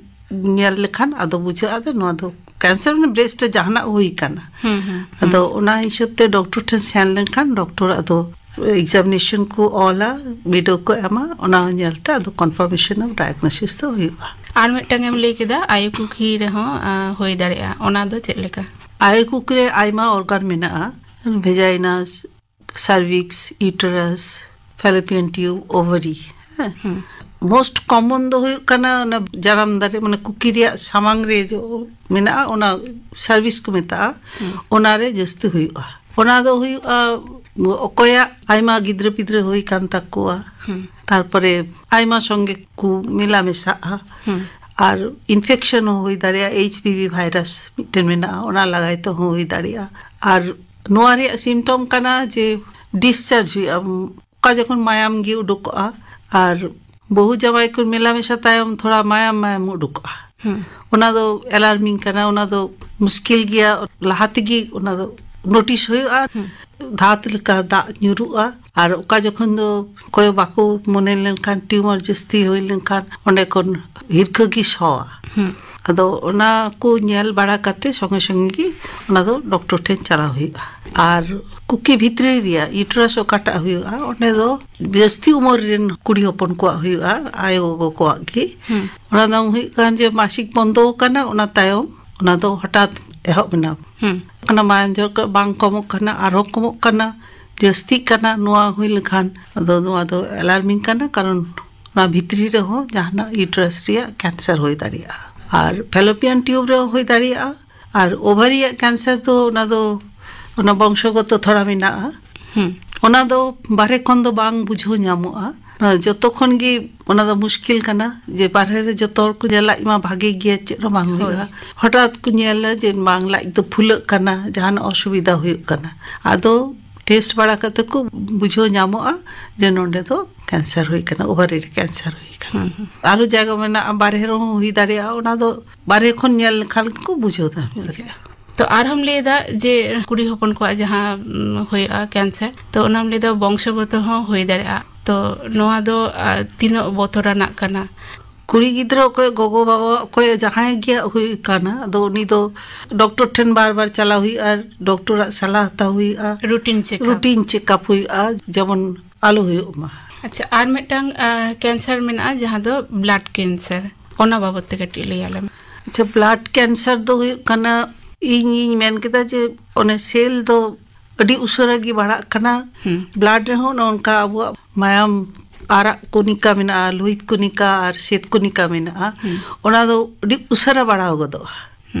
ᱧᱮᱞ ᱞᱮᱠᱷᱟᱱ ᱟᱫᱚ ᱵᱩᱡᱷᱟᱹᱜᱼᱟ ᱡᱮ ᱱᱚᱣᱟ ᱫᱚ ᱠᱮᱱᱥᱟᱨ, ᱢᱟᱱᱮ ᱵᱨᱮᱥᱴ ᱨᱮ ᱡᱟᱦᱟᱱᱟᱜ ᱦᱩᱭ ᱠᱟᱱᱟ᱾ ᱦᱩᱸ, ᱦᱩᱸ, ᱦᱩᱸ᱾ ᱟᱫᱚ ᱚᱱᱟ ᱦᱤᱥᱟᱹᱵ ᱛᱮ ᱰᱚᱠᱴᱚᱨ ᱴᱷᱮᱱ ᱥᱮᱱ ᱞᱮᱱᱠᱷᱟᱱ ᱰᱚᱠᱴᱚᱨ ᱟᱫᱚ ᱮᱠᱡᱟᱢᱤᱱᱮᱥᱚᱱ ᱠᱚ ᱚᱞᱟ, ᱵᱤᱰᱟᱹᱣ ᱠᱚ ᱮᱢᱟ, ᱚᱱᱟ ᱧᱮᱞᱛᱮ ᱟᱫᱚ confirmation of diagnosis ᱫᱚ ᱦᱩᱭᱩᱜᱼᱟ᱾ ᱟᱨ ᱢᱤᱫᱴᱟᱝ ᱮᱢ ᱞᱟᱹᱭ ᱠᱮᱫᱟ ᱟᱭᱩ ᱠᱩᱠᱷᱤ ᱨᱮᱦᱚᱸ, ᱟ, ᱦᱩᱭ ᱫᱟᱲᱮᱭᱟᱜᱼᱟ, ᱚᱱᱟ ᱫᱚ ᱪᱮᱫ ᱞᱮᱠᱟ? ᱟᱭᱩ ᱠᱩᱠᱷᱤ ᱨᱮ ᱟᱭᱢᱟ ᱚᱨᱜᱟᱱ ᱢᱮᱱᱟᱜᱼᱟ, ᱵᱷᱮᱡᱟᱭᱤᱱᱟᱥ, ᱥᱟᱨᱵᱷᱤᱠᱥ, ᱤᱭᱩᱴᱟᱨᱟᱥ, ᱯᱷᱮᱞᱳᱯᱤᱭᱟᱱ ᱴᱤᱭᱩᱵ, ᱳᱵᱷᱟᱨᱤ᱾ ᱦᱮᱸ᱾ ᱦᱩᱸ᱾ ᱢᱳᱥᱴ ᱠᱚᱢᱚᱱ ᱫᱚ ᱦᱩᱭᱩᱜ ᱠᱟᱱᱟ ᱚᱱᱟ ᱡᱟᱱᱟᱢ ᱫᱟᱨᱮ, ᱢᱟᱱᱮ ᱠᱩᱠᱷᱤ ᱨᱮᱭᱟᱜ ᱥᱟᱢᱟᱝ ᱨᱮ ᱡᱚ ᱢᱮᱱᱟᱜᱼᱟ, ᱚᱱᱟ ᱥᱟᱨᱵᱷᱤᱠᱥ ᱠᱚ ᱢᱮᱛᱟᱜᱼᱟ, ᱦᱩᱸ᱾ ᱚᱱᱟᱨᱮ ᱡᱟᱹᱥᱛᱤ ᱦᱩᱭᱩᱜᱼᱟ᱾ ᱚᱱᱟ ᱫᱚ ᱦᱩᱭᱩᱜᱼᱟ ᱚᱠᱚᱭᱟᱜ ᱟᱭᱢᱟ ᱜᱤᱫᱽᱨᱟᱹ ᱯᱤᱫᱽᱨᱟᱹ ᱦᱩᱭ ᱠᱟᱱ ᱛᱟᱠᱚᱣᱟ, ᱦᱩᱸ᱾ ᱛᱟᱨᱯᱚᱨᱮ ᱟᱭᱢᱟ ᱥᱚᱸᱜᱮ ᱠᱚ ᱢᱮᱞᱟ ᱢᱮᱥᱟᱜᱼᱟ, ᱦᱩᱸ᱾ ᱟᱨ ᱤᱱᱯᱷᱮᱠᱥᱚᱱ ᱦᱚᱸ ᱦᱩᱭ ᱫᱟᱲᱮᱭᱟᱜᱼᱟ, ᱮᱭᱤᱪ ᱯᱤ ᱵᱷᱤ ᱵᱷᱟᱭᱨᱟᱥ ᱢᱤᱫᱴᱮᱱ ᱢᱮᱱᱟᱜᱼᱟ, ᱚᱱᱟ ᱞᱟᱜᱟᱭ ᱛᱮᱦᱚᱸ ᱦᱩᱭ ᱫᱟᱲᱮᱭᱟᱜᱼᱟ᱾ ᱟᱨ ᱱᱚᱣᱟ ᱨᱮᱭᱟᱜ ᱥᱤᱢᱴᱚᱢ ᱠᱟᱱᱟ ᱡᱮ ᱰᱤᱥᱪᱟᱨᱡᱽ ᱦᱩᱭᱩᱜᱼᱟ, ᱚᱠᱟ ᱡᱚᱠᱷᱚᱱ ᱢᱟᱭᱟᱢ ᱜᱮ ᱩᱰᱩᱠᱚᱜᱼᱟ, ᱟᱨ ᱵᱟᱹᱦᱩ ᱡᱟᱶᱟᱭ ᱠᱚ ᱢᱮᱞᱟ ᱢᱮᱥᱟ ᱛᱟᱭᱚᱢ ᱛᱷᱚᱲᱟ ᱢᱟᱭᱟᱢ ᱢᱟᱭᱟᱢ ᱩᱰᱩᱠᱚᱜᱼᱟ᱾ ᱦᱩᱸ᱾ ᱚᱱᱟ ᱫᱚ ᱮᱞᱟᱨᱢᱤᱝ ᱠᱟᱱᱟ, ᱚᱱᱟ ᱫᱚ ᱢᱩᱥᱠᱤᱞ ᱜᱮᱭᱟ, ᱞᱟᱦᱟ ᱛᱮᱜᱮ ᱚᱱᱟ ᱫᱚ ᱱᱳᱴᱤᱥ ᱦᱩᱭᱩᱜᱼᱟ᱾ ᱦᱩᱸ᱾ ᱫᱷᱟᱛ ᱞᱮᱠᱟ ᱫᱟᱜ ᱧᱩᱨᱩᱜᱼᱟ᱾ ᱟᱨ ᱚᱠᱟ ᱡᱚᱠᱷᱚᱱ ᱫᱚ ᱚᱠᱚᱭ ᱵᱟᱠᱚ ᱢᱚᱱᱮ ᱞᱮᱱᱠᱷᱟᱱ, ᱴᱤᱭᱩᱢᱟᱨ ᱡᱟᱹᱥᱛᱤ ᱦᱩᱭ ᱞᱮᱱᱠᱷᱟᱱ, ᱚᱸᱰᱮ ᱠᱷᱚᱱ ᱦᱤᱨᱠᱟᱹ ᱜᱮ ᱥᱚᱣᱟ᱾ ᱟᱫᱚ ᱚᱱᱟ ᱠᱚ ᱧᱮᱞ ᱵᱟᱲᱟ ᱠᱟᱛᱮ ᱥᱚᱸᱜᱮ ᱥᱚᱸᱜᱮ ᱜᱮ ᱚᱱᱟ ᱫᱚ ᱰᱚᱠᱴᱚᱨ ᱴᱷᱮᱱ ᱪᱟᱞᱟᱣ ᱦᱩᱭᱩᱜᱼᱟ᱾ ᱟᱨ ᱠᱩᱠᱤ ᱵᱷᱤᱛᱨᱤ ᱨᱮᱭᱟᱜ ᱤᱭᱩᱴᱨᱟᱥ ᱚᱠᱟᱴᱟᱜ ᱦᱩᱭᱩᱜᱼᱟ, ᱚᱸᱰᱮ ᱫᱚ ᱡᱟᱹᱥᱛᱤ ᱩᱢᱮᱨ ᱨᱮᱱ ᱠᱩᱲᱤ ᱦᱚᱯᱚᱱ ᱠᱚᱣᱟᱜ ᱦᱩᱭᱩᱜᱼᱟ, ᱟᱭᱳ ᱜᱚᱜᱚ ᱠᱚᱣᱟᱜ ᱜᱮ᱾ ᱚᱱᱟ ᱫᱚ ᱦᱩᱭᱩᱜ ᱠᱟᱱᱟ ᱡᱮ ᱢᱟᱥᱤᱠ ᱵᱚᱱᱫᱚ ᱟᱠᱟᱱᱟ, ᱚᱱᱟ ᱛᱟᱭᱚᱢ ᱚᱱᱟ ᱫᱚ ᱦᱚᱴᱟᱛ ᱮᱦᱚᱵ ᱮᱱᱟ᱾ ᱚᱱᱟ ᱢᱟᱭᱟᱢ ᱡᱚᱨ ᱠᱚ ᱵᱟᱝ ᱠᱚᱢᱚᱜ ᱠᱟᱱᱟ, ᱟᱨᱦᱚᱸ ᱠᱚᱢᱚᱜ ᱠᱟᱱᱟ, ᱡᱟᱹᱥᱛᱤᱜ ᱠᱟᱱᱟ᱾ ᱱᱚᱣᱟ ᱦᱩᱭ ᱞᱮᱠᱷᱟᱱ ᱟᱫᱚ ᱱᱚᱣᱟ ᱫᱚ ᱮᱞᱟᱨᱢᱤᱝ ᱠᱟᱱᱟ, ᱠᱟᱨᱚᱱ ᱚᱱᱟ ᱵᱷᱤᱛᱨᱤ ᱨᱮᱦᱚᱸ ᱡᱟᱦᱟᱱᱟᱜ ᱤᱭᱩᱴᱨᱟᱥ ᱨᱮᱭᱟᱜ ᱠᱮᱱᱥᱟᱨ ᱦᱩᱭ ᱫᱟᱲᱮᱭᱟᱜᱼᱟ᱾ ᱟᱨ ᱯᱷᱮᱞᱳᱯᱤᱭᱟᱱ ᱴᱤᱭᱩᱵᱽ ᱨᱮᱦᱚᱸ ᱦᱩᱭ ᱫᱟᱲᱮᱭᱟᱜᱼᱟ᱾ ᱟᱨ ᱳᱵᱷᱟᱨᱤ ᱨᱮᱭᱟᱜ ᱠᱮᱱᱥᱟᱨ ᱫᱚ ᱚᱱᱟ ᱫᱚ ᱚᱱᱟ ᱵᱚᱝᱥᱚᱜᱚᱛᱚ ᱛᱷᱚᱲᱟ ᱢᱮᱱᱟᱜᱼᱟ᱾ ᱚᱱᱟ ᱫᱚ ᱵᱟᱦᱨᱮ ᱠᱷᱚᱱ ᱫᱚ ᱵᱟᱝ ᱵᱩᱡᱷᱟᱹᱣ ᱧᱟᱢᱚᱜᱼᱟ᱾ ᱡᱚᱛᱚ ᱠᱷᱚᱱ ᱜᱮ ᱚᱱᱟ ᱫᱚ ᱢᱩᱥᱠᱤᱞ ᱠᱟᱱᱟ ᱡᱮ ᱵᱟᱦᱨᱮ ᱨᱮ ᱡᱚᱛᱚ ᱦᱚᱲ ᱠᱚ ᱧᱮᱞ, ᱞᱟᱡ ᱢᱟ ᱵᱷᱟᱜᱮ ᱜᱮᱭᱟ, ᱪᱮᱫ ᱦᱚᱸ ᱵᱟᱝ ᱦᱩᱭᱩᱜᱼᱟ᱾ ᱦᱚᱴᱟᱛ ᱠᱚ ᱧᱮᱞᱟ ᱡᱮ ᱵᱟᱝ, ᱞᱟᱡ ᱫᱚ ᱯᱷᱩᱞᱟᱹᱜ ᱠᱟᱱᱟ, ᱡᱟᱦᱟᱱᱟᱜ ᱚᱥᱩᱵᱤᱫᱷᱟ ᱦᱩᱭᱩᱜ ᱠᱟᱱᱟ᱾ ᱟᱫᱚ ᱴᱮᱥᱴ ᱵᱟᱲᱟ ᱠᱟᱛᱮ ᱠᱚ ᱵᱩᱡᱷᱟᱹᱣ ᱧᱟᱢᱚᱜᱼᱟ ᱡᱮ ᱱᱚᱰᱮ ᱫᱚ ᱠᱮᱱᱥᱟᱨ ᱦᱩᱭ ᱠᱟᱱᱟ, ᱳᱵᱷᱟᱨᱤ ᱨᱮ ᱠᱮᱱᱥᱟᱨ ᱦᱩᱭ ᱠᱟᱱᱟ᱾ ᱟᱨᱚ ᱡᱟᱭᱜᱟ ᱢᱮᱱᱟᱜᱼᱟ, ᱵᱟᱨᱦᱮ ᱨᱮᱦᱚᱸ ᱦᱩᱭ ᱫᱟᱲᱮᱭᱟᱜᱼᱟ᱾ ᱚᱱᱟ ᱫᱚ ᱵᱟᱨᱦᱮ ᱠᱷᱚᱱ ᱧᱮᱞ ᱞᱮᱠᱷᱟᱱ ᱜᱮᱠᱚ ᱵᱩᱡᱷᱟᱹᱣ ᱫᱟᱲᱮᱭᱟᱜᱼᱟ᱾ ᱛᱚ ᱟᱨᱦᱚᱸᱢ ᱞᱟᱹᱭ ᱮᱫᱟ ᱡᱮ ᱠᱩᱲᱤ ᱦᱚᱯᱚᱱ ᱠᱚᱣᱟᱜ ᱡᱟᱦᱟᱸ ᱩᱢ, ᱦᱩᱭᱩᱜᱼᱟ ᱠᱮᱱᱥᱟᱨ, ᱛᱚ ᱚᱱᱟᱢ ᱞᱟᱹᱭ ᱮᱫᱟ ᱵᱚᱝᱥᱚᱜᱚᱛᱚ ᱦᱚᱸ ᱦᱩᱭ ᱫᱟᱲᱮᱭᱟᱜᱼᱟ᱾ ᱛᱚ ᱱᱚᱣᱟ ᱫᱚ ᱟᱨ ᱛᱤᱱᱟᱹᱜ ᱵᱚᱛᱚᱨᱟᱱᱟᱜ ᱠᱟᱱᱟ? ᱠᱩᱲᱤ ᱜᱤᱫᱽᱨᱟᱹ ᱚᱠᱚᱭ, ᱜᱚᱜᱚ ᱵᱟᱵᱟ ᱚᱠᱚᱭ, ᱡᱟᱦᱟᱸᱭ ᱜᱮ ᱦᱩᱭ ᱠᱟᱱᱟ, ᱟᱫᱚ ᱩᱱᱤ ᱫᱚ ᱰᱚᱠᱴᱚᱨ ᱴᱷᱮᱱ ᱵᱟᱨ ᱵᱟᱨ ᱪᱟᱞᱟᱣ ᱦᱩᱭᱩᱜᱼᱟ, ᱰᱚᱠᱴᱚᱨᱟᱜ ᱥᱟᱞᱦᱟ ᱦᱟᱛᱟᱣ ᱦᱩᱭᱩᱜᱼᱟ᱾ Routine checkup. ᱨᱩᱴᱤᱱ ᱪᱮᱠᱟᱯ ᱦᱩᱭᱩᱜᱼᱟ, ᱡᱮᱢᱚᱱ ᱟᱞᱚ ᱦᱩᱭᱩᱜ ᱢᱟ᱾ ᱟᱪᱪᱷᱟ, ᱟᱨ ᱢᱤᱫᱴᱟᱝ ᱠᱮᱱᱥᱟᱨ ᱢᱮᱱᱟᱜᱼᱟ ᱡᱟᱦᱟᱸ ᱫᱚ ᱵᱞᱟᱰ ᱠᱮᱱᱥᱟᱨ, ᱚᱱᱟ ᱵᱟᱵᱚᱫ ᱛᱮ ᱠᱟᱹᱴᱤᱡ ᱞᱟᱹᱭ ᱟᱞᱮ ᱢᱮ᱾ ᱟᱪᱪᱷᱟ, ᱵᱞᱟᱰ ᱠᱮᱱᱥᱟᱨ ᱫᱚ ᱦᱩᱭᱩᱜ ᱠᱟᱱᱟ, ᱤᱧᱤᱧ ᱢᱮᱱ ᱠᱮᱫᱟ ᱡᱮ ᱚᱱᱮ ᱥᱮᱞ ᱫᱚ ᱟᱹᱰᱤ ᱩᱥᱟᱹᱨᱟ ᱜᱮ ᱵᱟᱲᱦᱟᱜ ᱠᱟᱱᱟ᱾ ᱵᱞᱟᱰ ᱨᱮᱦᱚᱸ ᱚᱱᱮ ᱚᱱᱠᱟ ᱟᱵᱚᱣᱟᱜ ᱢᱟᱭᱟᱢ ᱟᱨᱟᱜ ᱠᱚᱱᱤᱠᱟ ᱢᱮᱱᱟᱜᱼᱟ, ᱞᱳᱦᱤᱛ ᱠᱚᱱᱤᱠᱟ ᱟᱨ ᱥᱮᱫ ᱠᱚᱱᱤᱠᱟ ᱢᱮᱱᱟᱜᱼᱟ᱾ ᱚᱱᱟ ᱫᱚ ᱟᱹᱰᱤ ᱩᱥᱟᱹᱨᱟ ᱵᱟᱲᱦᱟᱣ ᱜᱚᱫᱚᱜᱼᱟ᱾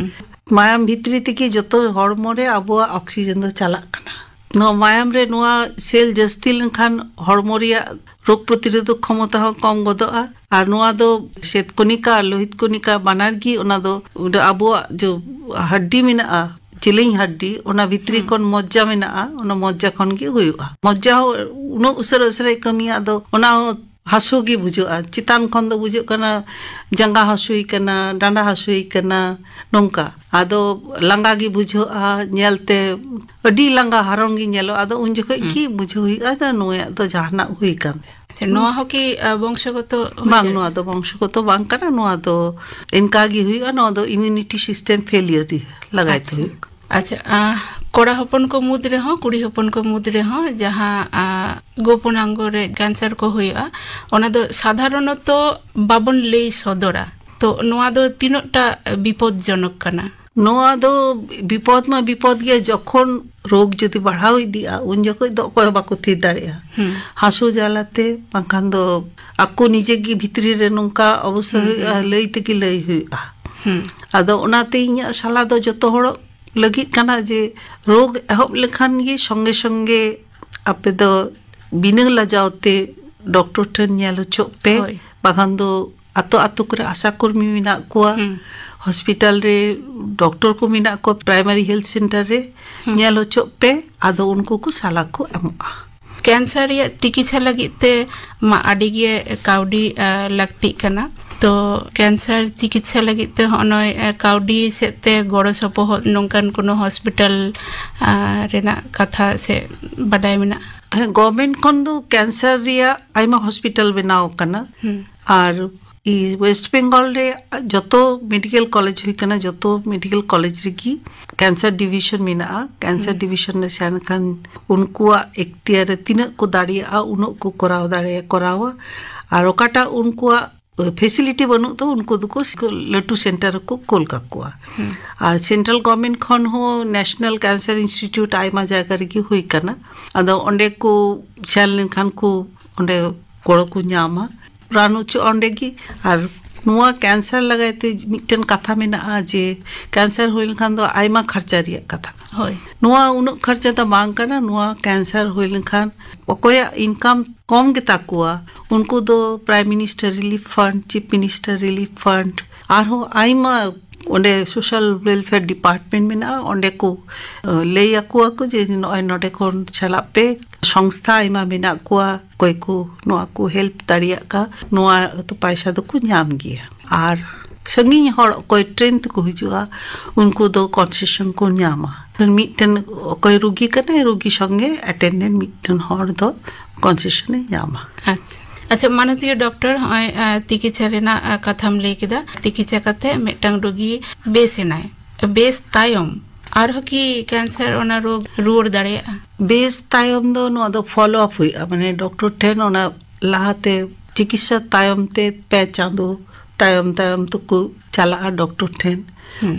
ᱢᱟᱭᱟᱢ ᱵᱷᱤᱛᱨᱤ ᱛᱮᱜᱮ ᱡᱚᱛᱚ ᱦᱚᱲᱢᱚ ᱨᱮ ᱟᱵᱚᱣᱟᱜ ᱚᱠᱥᱤᱡᱮᱱ ᱫᱚ ᱪᱟᱞᱟᱜ ᱠᱟᱱᱟ᱾ ᱱᱚᱣᱟ ᱢᱟᱭᱟᱢ ᱨᱮ ᱱᱚᱣᱟ ᱥᱮᱞ ᱡᱟᱹᱥᱛᱤ ᱞᱮᱱᱠᱷᱟᱱ ᱦᱚᱲᱢᱚ ᱨᱮᱭᱟᱜ ᱨᱳᱜᱽ ᱯᱨᱚᱛᱤᱨᱳᱫᱷᱚᱠ ᱠᱷᱚᱢᱚᱛᱟ ᱦᱚᱸ ᱠᱚᱢ ᱜᱚᱫᱚᱜᱼᱟ᱾ ᱟᱨ ᱱᱚᱣᱟ ᱫᱚ ᱥᱮᱫ ᱠᱚᱱᱤᱠᱟ ᱟᱨ ᱞᱳᱦᱤᱛ ᱠᱚᱱᱤᱠᱟ ᱵᱟᱱᱟᱨ ᱜᱮ ᱚᱱᱟ ᱫᱚ ᱟᱵᱚᱣᱟᱜ ᱡᱚ ᱦᱟᱰᱰᱤ ᱢᱮᱱᱟᱜᱼᱟ, ᱡᱮᱞᱮᱧ ᱦᱟᱰᱰᱤ, ᱚᱱᱟ ᱵᱷᱤᱛᱨᱤ ᱠᱷᱚᱱ ᱢᱚᱡᱽᱡᱟ ᱢᱮᱱᱟᱜᱼᱟ, ᱚᱱᱟ ᱢᱚᱡᱽᱡᱟ ᱠᱷᱚᱱ ᱜᱮ ᱦᱩᱭᱩᱜᱼᱟ᱾ ᱢᱚᱡᱽᱡᱟ ᱦᱚᱸ ᱩᱱᱟᱹᱜ ᱩᱥᱟᱹᱨᱟ ᱩᱥᱟᱹᱨᱟᱭ ᱠᱟᱹᱢᱤᱭᱟ, ᱟᱫᱚ ᱚᱱᱟ ᱦᱚᱸ ᱦᱟᱹᱥᱩ ᱜᱮ ᱵᱩᱡᱷᱟᱹᱜᱼᱟ᱾ ᱪᱮᱛᱟᱱ ᱠᱷᱚᱱ ᱫᱚ ᱵᱩᱡᱷᱟᱹᱜ ᱠᱟᱱᱟ ᱡᱟᱸᱜᱟ ᱦᱟᱹᱥᱩᱭ ᱠᱟᱱᱟ, ᱰᱟᱸᱰᱟ ᱦᱟᱹᱥᱩᱭ ᱠᱟᱱᱟ, ᱱᱚᱝᱠᱟ᱾ ᱟᱫᱚ ᱞᱟᱸᱜᱟ ᱜᱮ ᱵᱩᱡᱷᱟᱹᱜᱼᱟ, ᱧᱮᱞᱛᱮ ᱟᱹᱰᱤ ᱞᱟᱸᱜᱟ ᱦᱟᱨᱚᱱ ᱜᱮ ᱧᱮᱞᱚᱜᱼᱟ᱾ ᱟᱫᱚ ᱩᱱ ᱡᱚᱠᱷᱚᱱ ᱦᱩᱸ᱾ ᱜᱮ ᱵᱩᱡᱷᱟᱹᱣ ᱦᱩᱭᱩᱜᱼᱟ ᱡᱮ ᱱᱩᱭᱟᱜ ᱫᱚ ᱡᱟᱦᱟᱱᱟᱜ ᱦᱩᱭ ᱟᱠᱟᱱ ᱛᱟᱭᱟ᱾ ᱟᱪᱪᱷᱟ, ᱱᱚᱣᱟ ᱦᱚᱸ ᱠᱤ, ᱟ, ᱵᱚᱝᱥᱚᱜᱚᱛᱚ ᱦᱩᱭ ᱵᱟᱝ, ᱫᱟᱲᱮᱭᱟᱜᱼᱟ? ᱱᱚᱣᱟ ᱫᱚ ᱵᱚᱝᱥᱚᱜᱚᱛᱚ ᱵᱟᱝ ᱠᱟᱱᱟ᱾ ᱱᱚᱣᱟ ᱫᱚ ᱤᱱᱠᱟ ᱜᱮ ᱦᱩᱭᱩᱜᱼᱟ᱾ ᱱᱚᱣᱟ ᱫᱚ immunity system failure ᱞᱟᱜᱟᱭ ᱛᱮ ᱟᱪᱪᱷᱟ᱾ ᱦᱩᱭᱩᱜᱼᱟ᱾ ᱟᱪᱪᱷᱟ, ᱟ, ᱠᱚᱲᱟ ᱦᱚᱯᱚᱱ ᱠᱚ ᱢᱩᱫᱽ ᱨᱮᱦᱚᱸ, ᱠᱩᱲᱤ ᱦᱚᱯᱚᱱ ᱠᱚ ᱢᱩᱫᱽ ᱨᱮᱦᱚᱸ ᱡᱟᱦᱟᱸ, ᱟ, ᱜᱳᱯᱚᱱᱟᱝᱜᱚ ᱨᱮ ᱠᱮᱱᱥᱟᱨ ᱠᱚ ᱦᱩᱭᱩᱜᱼᱟ, ᱚᱱᱟ ᱫᱚ ᱥᱟᱫᱷᱟᱨᱚᱱᱚᱛᱚ ᱵᱟᱵᱚᱱ ᱞᱟᱹᱭ ᱥᱚᱫᱚᱨᱟ᱾ ᱛᱚ ᱱᱚᱣᱟ ᱫᱚ ᱛᱤᱱᱟᱹᱜ ᱴᱟ ᱵᱤᱯᱚᱫᱽᱡᱚᱱᱚᱠ ᱠᱟᱱᱟ? ᱱᱚᱣᱟ ᱫᱚ ᱵᱤᱯᱚᱫᱽ ᱢᱟ ᱵᱤᱯᱚᱫᱽ ᱜᱮ, ᱡᱚᱠᱷᱚᱱ ᱨᱳᱜᱽ ᱡᱩᱫᱤ ᱵᱟᱲᱦᱟᱣ ᱤᱫᱤᱜᱼᱟ, ᱩᱱ ᱡᱚᱠᱷᱚᱡ ᱫᱚ ᱚᱠᱚᱭ ᱦᱚᱸ ᱵᱟᱠᱚ ᱛᱷᱤᱨ ᱫᱟᱲᱮᱭᱟᱜᱼᱟ᱾ ᱦᱩᱸ᱾ ᱦᱟᱹᱥᱩ ᱡᱟᱞᱟᱛᱮ, ᱵᱟᱝᱠᱷᱟᱱ ᱫᱚ ᱟᱠᱚ ᱱᱤᱡᱮ ᱜᱮ ᱵᱷᱤᱛᱨᱤ ᱨᱮ ᱱᱚᱝᱠᱟ ᱚᱵᱚᱥᱛᱷᱟ ᱦᱩᱸ, ᱦᱩᱭᱩᱜᱼᱟ, ᱦᱩᱸ᱾ ᱞᱟᱹᱭ ᱛᱮᱜᱮ ᱞᱟᱹᱭ ᱦᱩᱭᱩᱜᱼᱟ᱾ ᱦᱩᱸ᱾ ᱟᱫᱚ ᱚᱱᱟᱛᱮ ᱤᱧᱟᱹᱜ ᱥᱟᱞᱟ ᱫᱚ ᱡᱚᱛᱚ ᱦᱚᱲ ᱞᱟᱹᱜᱤᱫ ᱠᱟᱱᱟ ᱡᱮ ᱨᱳᱜᱽ ᱮᱦᱚᱵ ᱞᱮᱠᱷᱟᱱ ᱜᱮ ᱥᱚᱸᱜᱮ ᱥᱚᱸᱜᱮ ᱟᱯᱮ ᱫᱚ ᱵᱤᱱᱟᱹ ᱞᱟᱡᱟᱣ ᱛᱮ ᱰᱚᱠᱴᱚᱨ ᱴᱷᱮᱱ ᱧᱮᱞ ᱦᱚᱪᱚᱜ ᱯᱮ᱾ ᱦᱳᱭ᱾ ᱵᱟᱠᱷᱟᱱ ᱫᱚ ᱟᱛᱳ ᱟᱛᱳ ᱠᱚᱨᱮ ᱟᱥᱟ ᱠᱚᱨᱢᱤ ᱢᱮᱱᱟᱜ ᱠᱚᱣᱟ, ᱦᱩᱸ᱾ ᱦᱚᱥᱯᱤᱴᱟᱞ ᱨᱮ ᱰᱚᱠᱴᱚᱨ ᱠᱚ ᱢᱮᱱᱟᱜ ᱠᱚᱣᱟ, ᱯᱨᱟᱭᱢᱟᱨᱤ ᱦᱮᱞᱛᱷ ᱥᱮᱱᱴᱟᱨ ᱨᱮ ᱦᱩᱸ᱾ ᱧᱮᱞ ᱦᱚᱪᱚᱜ ᱯᱮ, ᱟᱫᱚ ᱩᱱᱠᱩ ᱠᱚ ᱥᱟᱞᱟ ᱠᱚ ᱮᱢᱚᱜᱼᱟ᱾ ᱠᱮᱱᱥᱟᱨ ᱨᱮᱭᱟᱜ ᱛᱤᱠᱤᱪᱷᱟ ᱞᱟᱹᱜᱤᱫ ᱛᱮ ᱢᱟ ᱟᱹᱰᱤ ᱜᱮ ᱠᱟᱹᱣᱰᱤ, ᱟ, ᱞᱟᱹᱠᱛᱤᱜ ᱠᱟᱱᱟ᱾ ᱛᱚ ᱠᱮᱱᱥᱟᱨ ᱛᱤᱠᱤᱪᱷᱟ ᱞᱟᱹᱜᱤᱫ ᱛᱮ ᱦᱚᱸᱜᱼᱚᱭ, ᱟ, ᱠᱟᱹᱣᱰᱤ ᱥᱮᱫ ᱛᱮ ᱜᱚᱲᱚ ᱥᱚᱯᱚᱦᱚᱫ ᱱᱚᱝᱠᱟᱱ ᱠᱳᱱᱳ ᱦᱚᱥᱯᱤᱴᱟᱞ, ᱟ, ᱨᱮᱱᱟᱜ ᱠᱟᱛᱷᱟ ᱥᱮ ᱵᱟᱰᱟᱭ ᱢᱮᱱᱟᱜᱼᱟ? ᱦᱮᱸ, ᱜᱚᱵᱷᱢᱮᱱᱴ ᱠᱷᱚᱱ ᱫᱚ ᱠᱮᱱᱥᱟᱨ ᱨᱮᱭᱟᱜ ᱟᱭᱢᱟ ᱦᱚᱥᱯᱤᱴᱟᱞ ᱵᱮᱱᱟᱣ ᱟᱠᱟᱱᱟ᱾ ᱦᱩᱸ᱾ ᱟᱨ ᱤ-, ᱳᱭᱮᱥᱴ ᱵᱮᱝᱜᱚᱞ ᱨᱮ ᱡᱚᱛᱚ ᱢᱮᱰᱤᱠᱮᱞ ᱠᱚᱞᱮᱡᱽ ᱦᱩᱭ ᱠᱟᱱᱟ, ᱡᱚᱛᱚ ᱢᱮᱰᱤᱠᱮᱞ ᱠᱚᱞᱮᱡᱽ ᱨᱮᱜᱮ ᱠᱮᱱᱥᱟᱨ ᱰᱤᱵᱷᱤᱥᱚᱱ ᱢᱮᱱᱟᱜᱼᱟ᱾ ᱠᱮᱱᱥᱟᱨ ᱦᱩᱸ᱾ ᱰᱤᱵᱷᱤᱥᱚᱱ ᱨᱮ ᱥᱮᱱ ᱞᱮᱱᱠᱷᱟᱱ ᱩᱱᱠᱩᱣᱟᱜ ᱮᱠᱛᱤᱭᱟᱨ ᱨᱮ ᱛᱤᱱᱟᱹᱜ ᱠᱚ ᱫᱟᱲᱮᱭᱟᱜᱼᱟ, ᱩᱱᱟᱹᱜ ᱠᱚ ᱠᱚᱨᱟᱣ ᱫᱟᱲᱮᱭᱟᱜᱼᱟ, ᱠᱚᱨᱟᱣᱟ᱾ ᱟᱨ ᱚᱠᱟᱴᱟᱜ ᱩᱱᱠᱩᱣᱟᱜ ᱯᱷᱮᱥᱤᱞᱤᱴᱤ ᱵᱟᱹᱱᱩᱜ ᱫᱚ, ᱩᱱᱠᱩ ᱫᱚᱠᱚ ᱞᱟᱹᱴᱩ ᱥᱮᱱᱴᱟᱨ ᱨᱮᱠᱚ ᱠᱳᱞ ᱠᱟᱠᱚᱣᱟ᱾ ᱦᱩᱸ᱾ ᱟᱨ ᱥᱮᱱᱴᱨᱟᱞ ᱜᱚᱵᱷᱢᱮᱱᱴ ᱠᱷᱚᱱ ᱦᱚᱸ ᱱᱮᱥᱱᱟᱞ ᱠᱮᱱᱥᱟᱨ ᱤᱱᱥᱴᱤᱴᱤᱭᱩᱴ ᱟᱭᱢᱟ ᱡᱟᱭᱜᱟ ᱨᱮᱜᱮ ᱦᱩᱭ ᱠᱟᱱᱟ᱾ ᱟᱫᱚ ᱚᱸᱰᱮ ᱠᱚ ᱥᱮᱱ ᱞᱮᱱᱠᱷᱟᱱ ᱠᱚ ᱚᱸᱰᱮ ᱜᱚᱲᱚ ᱠᱚ ᱧᱟᱢᱟ, ᱨᱟᱱ ᱦᱚᱪᱚᱜᱼᱟ ᱚᱸᱰᱮ ᱜᱮ᱾ ᱟᱨ ᱱᱚᱣᱟ ᱠᱮᱱᱥᱟᱨ ᱞᱟᱜᱟᱭ ᱛᱮ ᱢᱤᱫᱴᱮᱱ ᱠᱟᱛᱷᱟ ᱢᱮᱱᱟᱜᱼᱟ ᱡᱮ ᱠᱮᱱᱥᱟᱨ ᱦᱩᱭ ᱞᱮᱱᱠᱷᱟᱱ ᱫᱚ ᱟᱭᱢᱟ ᱠᱷᱚᱨᱪᱟ ᱨᱮᱭᱟᱜ ᱠᱟᱛᱷᱟ ᱠᱟᱱᱟ᱾ ᱦᱳᱭ᱾ ᱱᱚᱣᱟ ᱩᱱᱟᱹᱜ ᱠᱷᱚᱨᱪᱟ ᱫᱚ ᱵᱟᱝ ᱠᱟᱱᱟ᱾ ᱱᱚᱣᱟ ᱠᱮᱱᱥᱟᱨ ᱦᱩᱭ ᱞᱮᱱᱠᱷᱟᱱ ᱚᱠᱚᱭᱟᱜ ᱤᱱᱠᱟᱢ ᱠᱚᱢ ᱜᱮᱛᱟ ᱠᱚᱣᱟ, ᱩᱱᱠᱩ ᱫᱚ prime minister relief fund, chip minister relief fund, ᱟᱨᱦᱚᱸ ᱟᱭᱢᱟ ᱚᱸᱰᱮ ᱥᱳᱥᱟᱞ ᱣᱮᱞᱯᱷᱮᱭᱟᱨ ᱰᱤᱯᱟᱨᱴᱢᱮᱱᱴ ᱢᱮᱱᱟᱜᱼᱟ, ᱚᱸᱰᱮ ᱠᱚ ᱞᱟᱹᱭ ᱟᱠᱚᱣᱟ ᱠᱚ ᱡᱮ ᱱᱚᱜᱼᱚᱭ ᱱᱚᱰᱮ ᱠᱷᱚᱱ ᱪᱟᱞᱟᱜ ᱯᱮ᱾ ᱥᱚᱝᱥᱛᱷᱟ ᱟᱭᱢᱟ ᱢᱮᱱᱟᱜ ᱠᱚᱣᱟ, ᱚᱠᱚᱭ ᱠᱚ ᱱᱚᱣᱟ ᱠᱚ ᱦᱮᱞᱯ ᱫᱟᱲᱮᱭᱟᱜ ᱠᱟᱱᱟ, ᱱᱚᱣᱟ ᱯᱚᱭᱥᱟ ᱫᱚᱠᱚ ᱧᱟᱢ ᱜᱮᱭᱟ᱾ ᱟᱨ ᱥᱟᱺᱜᱤᱧ ᱦᱚᱲ ᱚᱠᱚᱭ ᱴᱨᱮᱱ ᱛᱮᱠᱚ ᱦᱤᱡᱩᱜᱼᱟ, ᱩᱱᱠᱩ ᱫᱚ ᱠᱚᱱᱥᱮᱥᱚᱱ ᱠᱚ ᱧᱟᱢᱟ᱾ ᱢᱤᱫᱴᱮᱱ ᱚᱠᱚᱭ ᱨᱩᱜᱤ ᱠᱟᱱᱟᱭ, ᱨᱩᱜᱤ ᱥᱚᱸᱜᱮ ᱮᱴᱮᱱᱰᱮᱱᱴ ᱢᱤᱫᱴᱮᱱ ᱦᱚᱲ ᱫᱚ ᱠᱚᱱᱥᱮᱥᱚᱱ ᱮ ᱧᱟᱢᱟ᱾ ᱟᱪᱪᱷᱟ, ᱟᱪᱪᱷᱟ, ᱢᱟᱱᱚᱛᱤᱭᱟᱹ ᱰᱚᱠᱴᱚᱨ, ᱱᱚᱜᱼᱚᱭ ᱛᱤᱠᱤᱪᱷᱟ ᱨᱮᱱᱟᱜ ᱠᱟᱛᱷᱟᱢ ᱞᱟᱹᱭ ᱠᱮᱫᱟ᱾ ᱛᱤᱠᱤᱪᱷᱟ ᱠᱟᱛᱮ ᱢᱤᱫᱴᱟᱝ ᱨᱩᱜᱤ ᱵᱮᱥ ᱮᱱᱟᱭ, ᱵᱮᱥ ᱛᱟᱭᱚᱢ ᱟᱨᱦᱚᱸ ᱠᱤ ᱠᱮᱱᱥᱟᱨ ᱚᱱᱟ ᱨᱳᱜᱽ ᱨᱩᱣᱟᱹᱲ ᱫᱟᱲᱮᱭᱟᱜᱼᱟ? ᱵᱮᱥ ᱛᱟᱭᱚᱢ ᱫᱚ ᱱᱚᱣᱟ ᱫᱚ ᱯᱷᱚᱞᱳ ᱟᱯ ᱦᱩᱭᱩᱜᱼᱟ, ᱢᱟᱱᱮ ᱰᱚᱠᱴᱚᱨ ᱴᱷᱮᱱ ᱚᱱᱟ ᱞᱟᱦᱟᱛᱮ ᱪᱤᱠᱤᱛᱥᱟ ᱛᱟᱭᱚᱢ ᱛᱮ ᱯᱮ ᱪᱟᱸᱫᱚ ᱛᱟᱭᱚᱢ ᱛᱟᱭᱚᱢ ᱛᱮᱠᱚ ᱪᱟᱞᱟᱜᱼᱟ ᱰᱚᱠᱴᱚᱨ ᱴᱷᱮᱱ᱾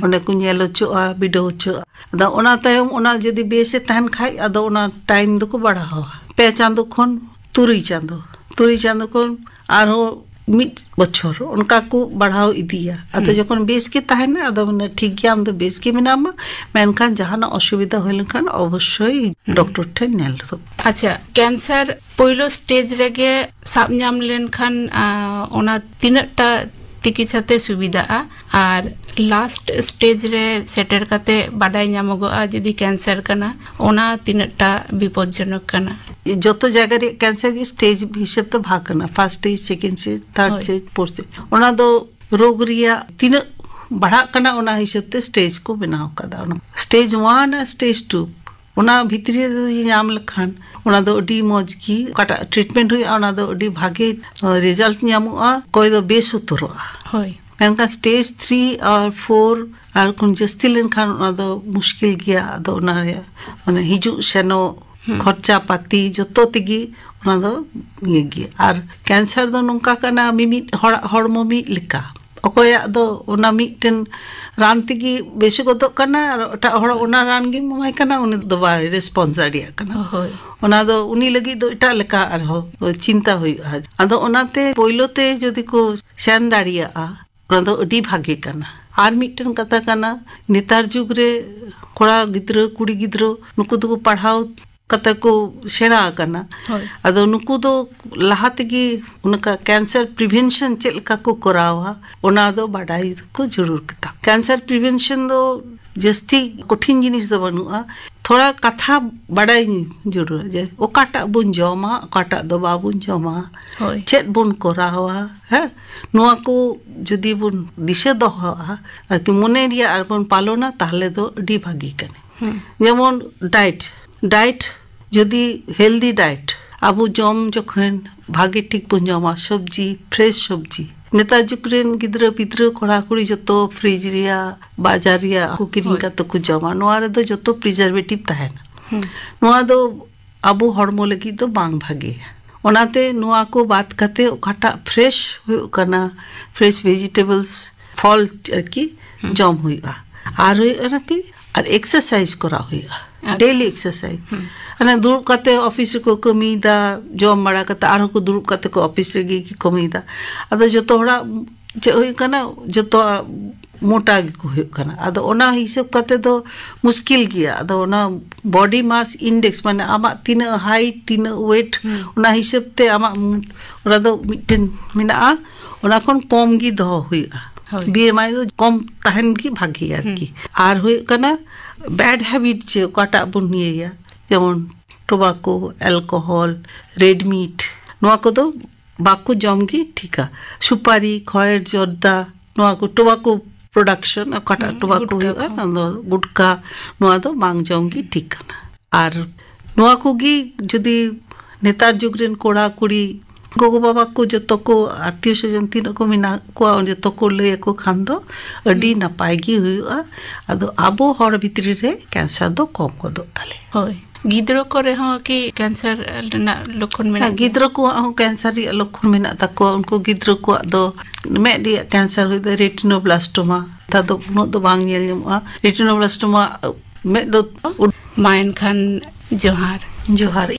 ᱚᱸᱰᱮ ᱠᱚ ᱧᱮᱞ ᱦᱚᱪᱚᱜᱼᱟ, ᱵᱤᱰᱟᱹᱣ ᱦᱚᱪᱚᱜᱼᱟ᱾ ᱟᱫᱚ ᱚᱱᱟ ᱛᱟᱭᱚᱢ ᱚᱱᱟ ᱡᱩᱫᱤ ᱵᱮᱥ ᱮ ᱛᱟᱦᱮᱱ ᱠᱷᱟᱡ, ᱟᱫᱚ ᱚᱱᱟ ᱴᱟᱭᱤᱢ ᱫᱚᱠᱚ ᱵᱟᱲᱦᱟᱣᱟ, ᱯᱮ ᱪᱟᱸᱫᱚ ᱠᱷᱚᱱ ᱛᱩᱨᱩᱭ ᱪᱟᱸᱫᱚ, ᱛᱩᱨᱩᱭ ᱪᱟᱸᱫᱚ ᱠᱷᱚᱱ ᱟᱨᱦᱚᱸ ᱢᱤᱫ ᱵᱚᱪᱷᱚᱨ ᱚᱱᱠᱟ ᱠᱚ ᱵᱟᱲᱦᱟᱣ ᱤᱫᱤᱭᱟ᱾ ᱟᱫᱚ ᱡᱚᱠᱷᱚᱱ ᱵᱮᱥ ᱜᱮ ᱛᱟᱦᱮᱱᱟ, ᱟᱫᱚ ᱢᱟᱱᱮ ᱴᱷᱤᱠ ᱜᱮᱭᱟ, ᱟᱢ ᱫᱚ ᱵᱮᱥ ᱜᱮ ᱢᱮᱱᱟᱢᱟ, ᱢᱮᱱᱠᱷᱟᱱ ᱡᱟᱦᱟᱱᱟᱜ ᱚᱥᱩᱵᱤᱫᱷᱟ ᱦᱩᱭ ᱞᱮᱱᱠᱷᱟᱱ ᱚᱵᱚᱥᱥᱳᱭ ᱰᱚᱠᱴᱚᱨ ᱴᱷᱮᱱ ᱧᱮᱞ ᱫᱚ᱾ ᱟᱪᱪᱷᱟ, ᱠᱮᱱᱥᱟᱨ ᱯᱳᱭᱞᱳ ᱥᱴᱮᱡ ᱨᱮᱜᱮ ᱥᱟᱵ ᱧᱟᱢ ᱞᱮᱱᱠᱷᱟᱱ, ᱟᱸ, ᱚᱱᱟ ᱛᱤᱱᱟᱹᱜ ᱴᱟ ᱛᱤᱠᱤᱪᱷᱟ ᱛᱮ ᱥᱩᱵᱤᱫᱷᱟᱜᱼᱟ? ᱟᱨ ᱞᱟᱥᱴ ᱥᱴᱮᱡ ᱨᱮ ᱥᱮᱴᱮᱨ ᱠᱟᱛᱮ ᱵᱟᱰᱟᱭ ᱧᱟᱢᱚᱜᱚᱜᱼᱟ ᱡᱩᱫᱤ ᱠᱮᱱᱥᱟᱨ ᱠᱟᱱᱟ, ᱚᱱᱟ ᱛᱤᱱᱟᱹᱜ ᱴᱟ ᱵᱤᱯᱚᱫᱽᱡᱚᱱᱚᱠ ᱠᱟᱱᱟ? ᱡᱚᱛᱚ ᱡᱟᱭᱜᱟ ᱨᱮᱭᱟᱜ ᱠᱮᱱᱥᱟᱨ ᱜᱮ ᱥᱴᱮᱡ ᱦᱤᱥᱟᱹᱵ ᱛᱮ ᱵᱷᱟᱜᱽ ᱠᱟᱱᱟ, first stage, second stage, third ᱦᱳᱭ᱾ Stage, fourth stage. ᱚᱱᱟ ᱫᱚ ᱨᱳᱜᱽ ᱨᱮᱭᱟᱜ ᱛᱤᱱᱟᱹᱜ ᱵᱟᱲᱦᱟᱜ ᱠᱟᱱᱟ, ᱚᱱᱟ ᱦᱤᱥᱟᱹᱵ ᱛᱮ ᱥᱴᱮᱡ ᱠᱚ ᱵᱮᱱᱟᱣ ᱠᱟᱫᱟ᱾ ᱚᱱᱟ ᱥᱴᱮᱡ ᱚᱣᱟᱱ ᱟᱨ ᱥᱴᱮᱡ ᱴᱩ, ᱚᱱᱟ ᱵᱷᱤᱛᱨᱤ ᱨᱮ ᱡᱩᱫᱤ ᱧᱟᱢ ᱞᱮᱠᱷᱟᱱ, ᱚᱱᱟ ᱫᱚ ᱟᱹᱰᱤ ᱢᱚᱡᱽ ᱜᱮ, ᱚᱠᱟᱴᱟᱜ ᱴᱨᱤᱴᱢᱮᱱᱴ ᱦᱩᱭᱩᱜᱼᱟ, ᱚᱱᱟ ᱫᱚ ᱟᱹᱰᱤ ᱵᱷᱟᱜᱮ, ᱟᱸ, ᱨᱮᱡᱟᱞᱴ ᱧᱟᱢᱚᱜᱼᱟ, ᱚᱠᱚᱭ ᱫᱚ ᱵᱮᱥ ᱩᱛᱟᱹᱨᱚᱜᱼᱟ᱾ ᱦᱳᱭ᱾ ᱢᱮᱱᱠᱷᱟᱱ ᱥᱴᱮᱡ ᱛᱷᱨᱤ ᱟᱨ ᱯᱷᱳᱨ ᱟᱨ ᱠᱷᱚᱱ ᱡᱟᱹᱥᱛᱤ ᱞᱮᱱᱠᱷᱟᱱ, ᱚᱱᱟ ᱫᱚ ᱢᱩᱥᱠᱤᱞ ᱜᱮᱭᱟ᱾ ᱟᱫᱚ ᱚᱱᱟ ᱨᱮᱭᱟᱜ, ᱢᱟᱱᱮ, ᱦᱤᱡᱩᱜ ᱥᱮᱱᱚᱜ, ᱦᱩᱸ᱾ ᱠᱷᱚᱨᱪᱟ ᱯᱟᱹᱛᱤ ᱡᱚᱛᱚ ᱛᱮᱜᱮ ᱚᱱᱟ ᱫᱚ ᱤᱭᱟᱹ ᱜᱮᱭᱟ᱾ ᱟᱨ ᱠᱮᱱᱥᱟᱨ ᱫᱚ ᱱᱚᱝᱠᱟ ᱠᱟᱱᱟ, ᱢᱤᱢᱤᱫ ᱦᱚᱲᱟᱜ ᱦᱚᱲᱢᱚ ᱢᱤᱫ ᱞᱮᱠᱟ᱾ ᱚᱠᱚᱭᱟᱜ ᱫᱚ ᱚᱱᱟ ᱢᱤᱫᱴᱮᱱ ᱨᱟᱱ ᱛᱮᱜᱮ ᱵᱮᱥ ᱜᱚᱫᱚᱜ ᱠᱟᱱᱟ, ᱟᱨ ᱮᱴᱟᱜ ᱦᱚᱲ ᱚᱱᱟ ᱨᱟᱱ ᱜᱮᱢ ᱮᱢᱟᱭ ᱠᱟᱱᱟ, ᱩᱱᱤ ᱫᱚ ᱵᱟᱭ ᱨᱮᱥᱯᱚᱱᱥ ᱫᱟᱲᱮᱭᱟᱜ ᱠᱟᱱᱟ᱾ ᱦᱳᱭ᱾ ᱚᱱᱟ ᱫᱚ ᱩᱱᱤ ᱞᱟᱹᱜᱤᱫ ᱫᱚ ᱮᱴᱟᱜ ᱞᱮᱠᱟ ᱟᱨᱦᱚᱸ ᱪᱤᱱᱛᱟ ᱦᱩᱭᱩᱜᱼᱟ᱾ ᱟᱫᱚ ᱚᱱᱟᱛᱮ ᱯᱳᱭᱞᱳ ᱛᱮ ᱡᱩᱫᱤ ᱠᱚ ᱥᱮᱱ ᱫᱟᱲᱮᱭᱟᱜᱼᱟ, ᱚᱱᱟ ᱫᱚ ᱟᱹᱰᱤ ᱵᱷᱟᱜᱮ ᱠᱟᱱᱟ᱾ ᱟᱨ ᱢᱤᱫᱴᱮᱱ ᱠᱟᱛᱷᱟ ᱠᱟᱱᱟ, ᱱᱮᱛᱟᱨ ᱡᱩᱜᱽ ᱨᱮ ᱠᱚᱲᱟ ᱜᱤᱫᱽᱨᱟᱹ, ᱠᱩᱲᱤ ᱜᱤᱫᱽᱨᱟᱹ, ᱱᱩᱠᱩ ᱫᱚᱠᱚ ᱯᱟᱲᱦᱟᱣ ᱠᱟᱛᱮ ᱠᱚ ᱥᱮᱬᱟ ᱟᱠᱟᱱᱟ᱾ ᱦᱳᱭ᱾ ᱟᱫᱚ ᱱᱩᱠᱩ ᱫᱚ ᱞᱟᱦᱟ ᱛᱮᱜᱮ ᱚᱱᱠᱟ cancer prevention ᱪᱮᱫ ᱞᱮᱠᱟ ᱠᱚ ᱠᱚᱨᱟᱣᱟ, ᱚᱱᱟ ᱫᱚ ᱵᱟᱰᱟᱭ ᱫᱚᱠᱚ ᱡᱟᱹᱨᱩᱲ ᱠᱮᱫᱟ᱾ Cancer prevention ᱫᱚ ᱡᱟᱹᱥᱛᱤ ᱠᱚᱴᱷᱤᱱ ᱡᱤᱱᱤᱥ ᱫᱚ ᱵᱟᱹᱱᱩᱜᱼᱟ, ᱛᱷᱚᱲᱟ ᱠᱟᱛᱷᱟ ᱵᱟᱰᱟᱭ ᱡᱟᱹᱨᱩᱲᱟ, ᱡᱮ ᱚᱠᱟᱴᱟᱜ ᱵᱚᱱ ᱡᱚᱢᱟ, ᱚᱠᱟᱴᱟᱜ ᱫᱚ ᱵᱟᱵᱚᱱ ᱡᱚᱢᱟ, ᱦᱳᱭ᱾ ᱪᱮᱫ ᱵᱚᱱ ᱠᱚᱨᱟᱣᱟ, ᱦᱮᱸ, ᱱᱚᱣᱟ ᱠᱚ ᱡᱩᱫᱤ ᱵᱚᱱ ᱫᱤᱥᱟᱹ ᱫᱚᱦᱚᱣᱟᱜᱼᱟ, ᱟᱨᱠᱤ ᱢᱚᱱᱮ ᱨᱮᱭᱟᱜ ᱟᱨ ᱵᱚᱱ ᱯᱟᱞᱚᱱᱟ, ᱛᱟᱦᱞᱮ ᱫᱚ ᱟᱹᱰᱤ ᱵᱷᱟᱹᱜᱤ ᱠᱟᱱᱟ᱾ ᱦᱩᱸ᱾ ᱡᱮᱢᱚᱱ diet, diet ᱡᱩᱫᱤ healthy diet ᱟᱵᱚ ᱡᱚᱢ ᱡᱚᱠᱷᱚᱱ ᱵᱷᱟᱜᱮ ᱴᱷᱤᱠ ᱵᱚᱱ ᱡᱚᱢᱟ, ᱥᱚᱵᱽᱡᱤ, fresh ᱥᱚᱵᱽᱡᱤ᱾ ᱱᱮᱛᱟᱨ ᱡᱩᱜᱽ ᱨᱮᱱ ᱜᱤᱫᱽᱨᱟᱹ ᱯᱤᱫᱽᱨᱟᱹ ᱠᱚᱲᱟ ᱠᱩᱲᱤ ᱡᱚᱛᱚ fridge ᱨᱮᱭᱟᱜ, ᱵᱟᱡᱟᱨ ᱨᱮᱭᱟᱜ ᱠᱚ ᱠᱤᱨᱤᱧ ᱦᱳᱭ᱾ ᱠᱟᱛᱮ ᱠᱚ ᱡᱚᱢᱟ᱾ ᱱᱚᱣᱟ ᱨᱮᱫᱚ ᱡᱚᱛᱚ preservative ᱛᱟᱦᱮᱱᱟ᱾ ᱦᱩᱸ᱾ ᱱᱚᱣᱟ ᱫᱚ ᱟᱵᱚ ᱦᱚᱲᱢᱚ ᱞᱟᱹᱜᱤᱫ ᱫᱚ ᱵᱟᱝ ᱵᱷᱟᱜᱮᱭᱟ᱾ ᱚᱱᱟᱛᱮ ᱱᱚᱣᱟ ᱠᱚ ᱵᱟᱫ ᱠᱟᱛᱮ ᱚᱠᱟᱴᱟᱜ fresh ᱦᱩᱭᱩᱜ ᱠᱟᱱᱟ, fresh vegetables, ᱯᱷᱚᱞ ᱟᱨᱠᱤ ᱦᱩᱸ᱾ ᱡᱚᱢ ᱦᱩᱭᱩᱜᱼᱟ᱾ ᱟᱨ ᱦᱩᱭᱩᱜ ᱠᱟᱱᱟ ᱠᱤ, ᱟᱨ exercise ᱠᱚᱨᱟᱣ ᱦᱩᱭᱩᱜᱼᱟ, ᱟᱪᱪᱷᱟ᱾ Daily exercise᱾ ᱦᱩᱸ᱾ ᱢᱟᱱᱮ ᱫᱩᱲᱩᱵ ᱠᱟᱛᱮ ᱚᱯᱷᱤᱥ ᱨᱮᱠᱚ ᱠᱟᱹᱢᱤᱭᱮᱫᱟ, ᱡᱚᱢ ᱵᱟᱲᱟ ᱠᱟᱛᱮ ᱟᱨᱦᱚᱸ ᱠᱚ ᱫᱩᱲᱩᱵ ᱠᱟᱛᱮ ᱠᱚ ᱚᱯᱷᱤᱥ ᱨᱮᱜᱮ ᱠᱚ ᱠᱟᱹᱢᱤᱭᱮᱫᱟ᱾ ᱟᱫᱚ ᱡᱚᱛᱚ ᱦᱚᱲᱟᱜ ᱪᱮᱫ ᱦᱩᱭᱩᱜ ᱠᱟᱱᱟ, ᱡᱚᱛᱚ ᱢᱚᱴᱟ ᱜᱮᱠᱚ ᱦᱩᱭᱩᱜ ᱠᱟᱱᱟ᱾ ᱟᱫᱚ ᱚᱱᱟ ᱦᱤᱥᱟᱹᱵ ᱠᱟᱛᱮ ᱫᱚ ᱢᱩᱥᱠᱤᱞ ᱜᱮᱭᱟ᱾ ᱟᱫᱚ ᱚᱱᱟ body mass index, ᱢᱟᱱᱮ ᱟᱢᱟᱜ ᱛᱤᱱᱟᱹᱜ height, ᱛᱤᱱᱟᱹᱜ weight, ᱦᱩᱸ᱾ ᱚᱱᱟ ᱦᱤᱥᱟᱹᱵ ᱛᱮ ᱟᱢᱟᱜ ᱢᱩ-, ᱚᱱᱟ ᱫᱚ ᱢᱤᱫᱴᱮᱱ ᱢᱮᱱᱟᱜᱼᱟ, ᱚᱱᱟ ᱠᱷᱚᱱ ᱠᱚᱢ ᱜᱮ ᱫᱚᱦᱚ ᱦᱩᱭᱩᱜᱼᱟ᱾ ᱦᱳᱭ᱾ BMI ᱫᱚ ᱠᱚᱢ ᱛᱟᱦᱮᱱ ᱜᱮ ᱵᱷᱟᱜᱮᱭᱟ ᱟᱨᱠᱤ᱾ ᱦᱩᱸ᱾ ᱟᱨ ᱦᱩᱭᱩᱜ ᱠᱟᱱᱟ bad habit, ᱡᱮ ᱚᱠᱟᱴᱟᱜ ᱵᱚᱱ ᱤᱭᱟᱹᱭᱟ, ᱡᱮᱢᱚᱱ tobacco, alcohol, red meat, ᱱᱚᱣᱟ ᱠᱚᱫᱚ ᱵᱟᱠᱚ ᱡᱚᱢ ᱜᱮ ᱴᱷᱤᱠᱟ᱾ ᱥᱩᱯᱟᱨᱤ, ᱠᱷᱚᱭᱮᱨ, ᱡᱚᱨᱫᱟ, ᱱᱚᱣᱟ ᱠᱚ tobacco production, ᱚᱠᱟᱴᱟᱜ ᱦᱩᱸ, tobacco ᱜᱩᱴᱠᱟ ᱦᱩᱭᱩᱜᱼᱟ, ᱠᱚ᱾ ᱚᱱᱟ ᱫᱚ ᱜᱩᱴᱠᱟ, ᱱᱚᱣᱟ ᱫᱚ ᱵᱟᱝ ᱡᱚᱢ ᱜᱮ ᱴᱷᱤᱠ ᱠᱟᱱᱟ᱾ ᱟᱨ ᱱᱚᱣᱟ ᱠᱚᱜᱮ ᱡᱩᱫᱤ ᱱᱮᱛᱟᱨ ᱡᱩᱜᱽ ᱨᱮᱱ ᱠᱚᱲᱟ ᱠᱩᱲᱤ, ᱜᱚᱜᱚ ᱵᱟᱵᱟ ᱠᱚ ᱡᱚᱛᱚ ᱠᱚ, ᱟᱛᱤᱭᱚ ᱥᱚᱡᱚᱱ ᱛᱤᱱᱟᱹᱜ ᱠᱚ ᱢᱮᱱᱟᱜ ᱠᱚᱣᱟ, ᱡᱚᱛᱚ ᱠᱚ ᱞᱟᱹᱭ ᱟᱠᱚ ᱠᱷᱟᱱ ᱫᱚ ᱟᱹᱰᱤ ᱦᱩᱸ᱾ ᱱᱟᱯᱟᱭ ᱜᱮ ᱦᱩᱭᱩᱜᱼᱟ᱾ ᱟᱫᱚ ᱟᱵᱚ ᱦᱚᱲ ᱵᱷᱤᱛᱨᱤ ᱨᱮ cancer ᱫᱚ ᱠᱚᱢ ᱜᱚᱫᱚᱜ ᱛᱟᱞᱮᱭᱟ᱾ ᱦᱳᱭ᱾ ᱜᱤᱫᱽᱨᱟᱹ ᱠᱚᱨᱮ ᱦᱚᱸ ᱠᱤ cancer ᱨᱮᱱᱟᱜ ᱞᱚᱠᱠᱷᱚᱱ ᱢᱮᱱᱟᱜ ᱦᱮᱸ, ᱜᱮᱭᱟ? ᱜᱤᱫᱽᱨᱟᱹ ᱠᱚᱣᱟᱜ ᱦᱚᱸ cancer ᱨᱮᱭᱟᱜ ᱞᱚᱠᱠᱷᱚᱱ ᱢᱮᱱᱟᱜ ᱛᱟᱠᱚᱣᱟ᱾ ᱩᱱᱠᱩ ᱜᱤᱫᱽᱨᱟᱹ ᱠᱚᱣᱟᱜ ᱫᱚ ᱢᱮᱫ ᱨᱮᱭᱟᱜ cancer ᱦᱩᱭ ᱫᱟᱲᱮᱭᱟᱜᱼᱟ, retinoblastoma᱾ ᱱᱮᱛᱟᱨ ᱫᱚ ᱩᱱᱟᱹᱜ ᱫᱚ ᱵᱟᱝ ᱧᱮᱞ ᱧᱟᱢᱚᱜᱼᱟ᱾ Retinoblastoma ᱢᱮᱫ ᱫᱚ ᱩᱰ- ᱢᱟ ᱮᱱᱠᱷᱟᱱ ᱡᱚᱦᱟᱨ᱾ ᱡᱚᱦᱟᱨ᱾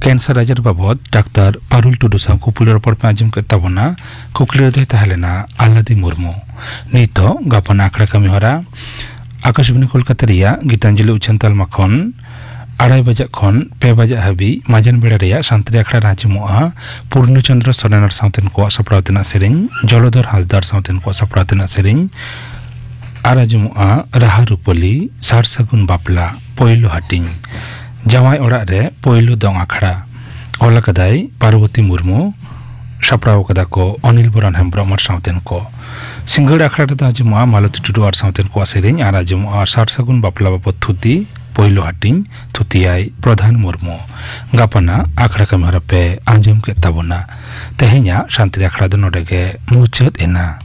ᱠᱮᱱᱥᱟᱨ ᱟᱡᱟᱨ ᱵᱟᱵᱚᱫ ᱰᱟᱠᱛᱟᱨ ᱯᱟᱨᱩᱞ ᱴᱩᱰᱩ ᱥᱟᱶ ᱠᱩᱠᱞᱤ ᱨᱚᱯᱚᱲ ᱯᱮ ᱟᱸᱡᱚᱢ ᱠᱮᱫ ᱛᱟᱵᱚᱱᱟ᱾ ᱠᱩᱠᱞᱤ ᱨᱮᱫᱚᱭ ᱛᱟᱦᱮᱸ ᱞᱮᱱᱟ ᱟᱞᱞᱟᱫᱤ ᱢᱩᱨᱢᱩ᱾ ᱱᱤᱛᱚᱜ ᱜᱟᱯᱚᱱ ᱟᱠᱷᱲᱟ ᱠᱟᱹᱢᱤ ᱦᱚᱨᱟ᱾ ᱟᱠᱟᱥᱵᱟᱱᱤ ᱠᱳᱞᱠᱟᱛᱟ ᱨᱮᱭᱟᱜ ᱜᱤᱛᱟᱧᱡᱚᱞᱤ ᱩᱪᱷᱟᱹᱱ ᱛᱟᱞᱢᱟ ᱠᱷᱚᱱ ᱟᱲᱟᱭ ᱵᱟᱡᱟᱜ ᱠᱷᱚᱱ ᱯᱮ ᱵᱟᱡᱟᱜ ᱦᱟᱹᱵᱤᱡ ᱢᱟᱡᱟᱱ ᱵᱮᱲᱟ ᱨᱮᱭᱟᱜ ᱥᱟᱱᱛᱟᱲᱤ ᱟᱠᱷᱲᱟ ᱨᱮ ᱟᱸᱡᱚᱢᱚᱜᱼᱟ ᱯᱩᱨᱱᱚ ᱪᱚᱱᱫᱨᱚ ᱥᱚᱨᱮᱱ ᱟᱨ ᱥᱟᱶᱛᱮᱱ ᱠᱚᱣᱟᱜ ᱥᱟᱯᱲᱟᱣ ᱛᱮᱱᱟᱜ ᱥᱮᱨᱮᱧ, ᱡᱚᱞᱚᱫᱷᱚᱨ ᱦᱟᱸᱥᱫᱟᱨ ᱥᱟᱶᱛᱮᱱ ᱠᱚᱣᱟᱜ ᱥᱟᱯᱲᱟᱣ ᱛᱮᱱᱟᱜ ᱥᱮᱨᱮᱧ ᱟᱨ ᱟᱸᱡᱚᱢᱚᱜᱼᱟ ᱨᱟᱦᱟ ᱨᱩᱯᱟᱹᱞᱤ ᱥᱟᱨ ᱥᱟᱹᱜᱩᱱ ᱵᱟᱯᱞᱟ ᱯᱳᱭᱞᱳ ᱦᱟᱹᱴᱤᱧ, ᱡᱟᱶᱟᱭ ᱚᱲᱟᱜ ᱨᱮ ᱯᱳᱭᱞᱳ ᱫᱚᱝ ᱟᱠᱷᱲᱟ᱾ ᱚᱞ ᱟᱠᱟᱫᱟᱭ ᱯᱟᱨᱵᱚᱛᱤ ᱢᱩᱨᱢᱩ, ᱥᱟᱯᱲᱟᱣ ᱟᱠᱟᱫᱟ ᱠᱚ ᱚᱱᱤᱞ ᱵᱚᱨᱚᱱ ᱦᱮᱢᱵᱨᱚᱢ ᱟᱨ ᱥᱟᱶᱛᱮᱱ ᱠᱚ᱾ ᱥᱤᱸᱜᱟᱹᱲ ᱟᱠᱷᱲᱟ ᱨᱮᱫᱚ ᱟᱸᱡᱚᱢᱚᱜᱼᱟ ᱢᱟᱞᱚᱛᱤ ᱴᱩᱰᱩ ᱟᱨ ᱥᱟᱶᱛᱮᱱ ᱠᱚᱣᱟᱜ ᱥᱮᱨᱮᱧ ᱟᱨ ᱟᱸᱡᱚᱢᱚᱜᱼᱟ ᱥᱟᱨ ᱥᱟᱹᱜᱩᱱ ᱵᱟᱯᱞᱟ ᱵᱟᱵᱚᱫ ᱛᱷᱩᱛᱤ, ᱯᱳᱭᱞᱳ ᱦᱟᱹᱴᱤᱧ, ᱛᱷᱩᱛᱤᱭᱟᱭ ᱯᱨᱚᱫᱷᱟᱱ ᱢᱩᱨᱢᱩ᱾ ᱜᱟᱯᱟᱱᱟᱜ ᱟᱠᱷᱲᱟ ᱠᱟᱹᱢᱤᱦᱚᱨᱟ ᱯᱮ ᱟᱸᱡᱚᱢ ᱠᱮᱫ ᱛᱟᱵᱚᱱᱟ᱾ ᱛᱮᱦᱮᱧᱟᱜ ᱥᱟᱱᱛᱟᱲᱤ ᱟᱠᱷᱲᱟ ᱫᱚ ᱱᱚᱰᱮ ᱜᱮ ᱢᱩᱪᱟᱹᱫ ᱮᱱᱟ᱾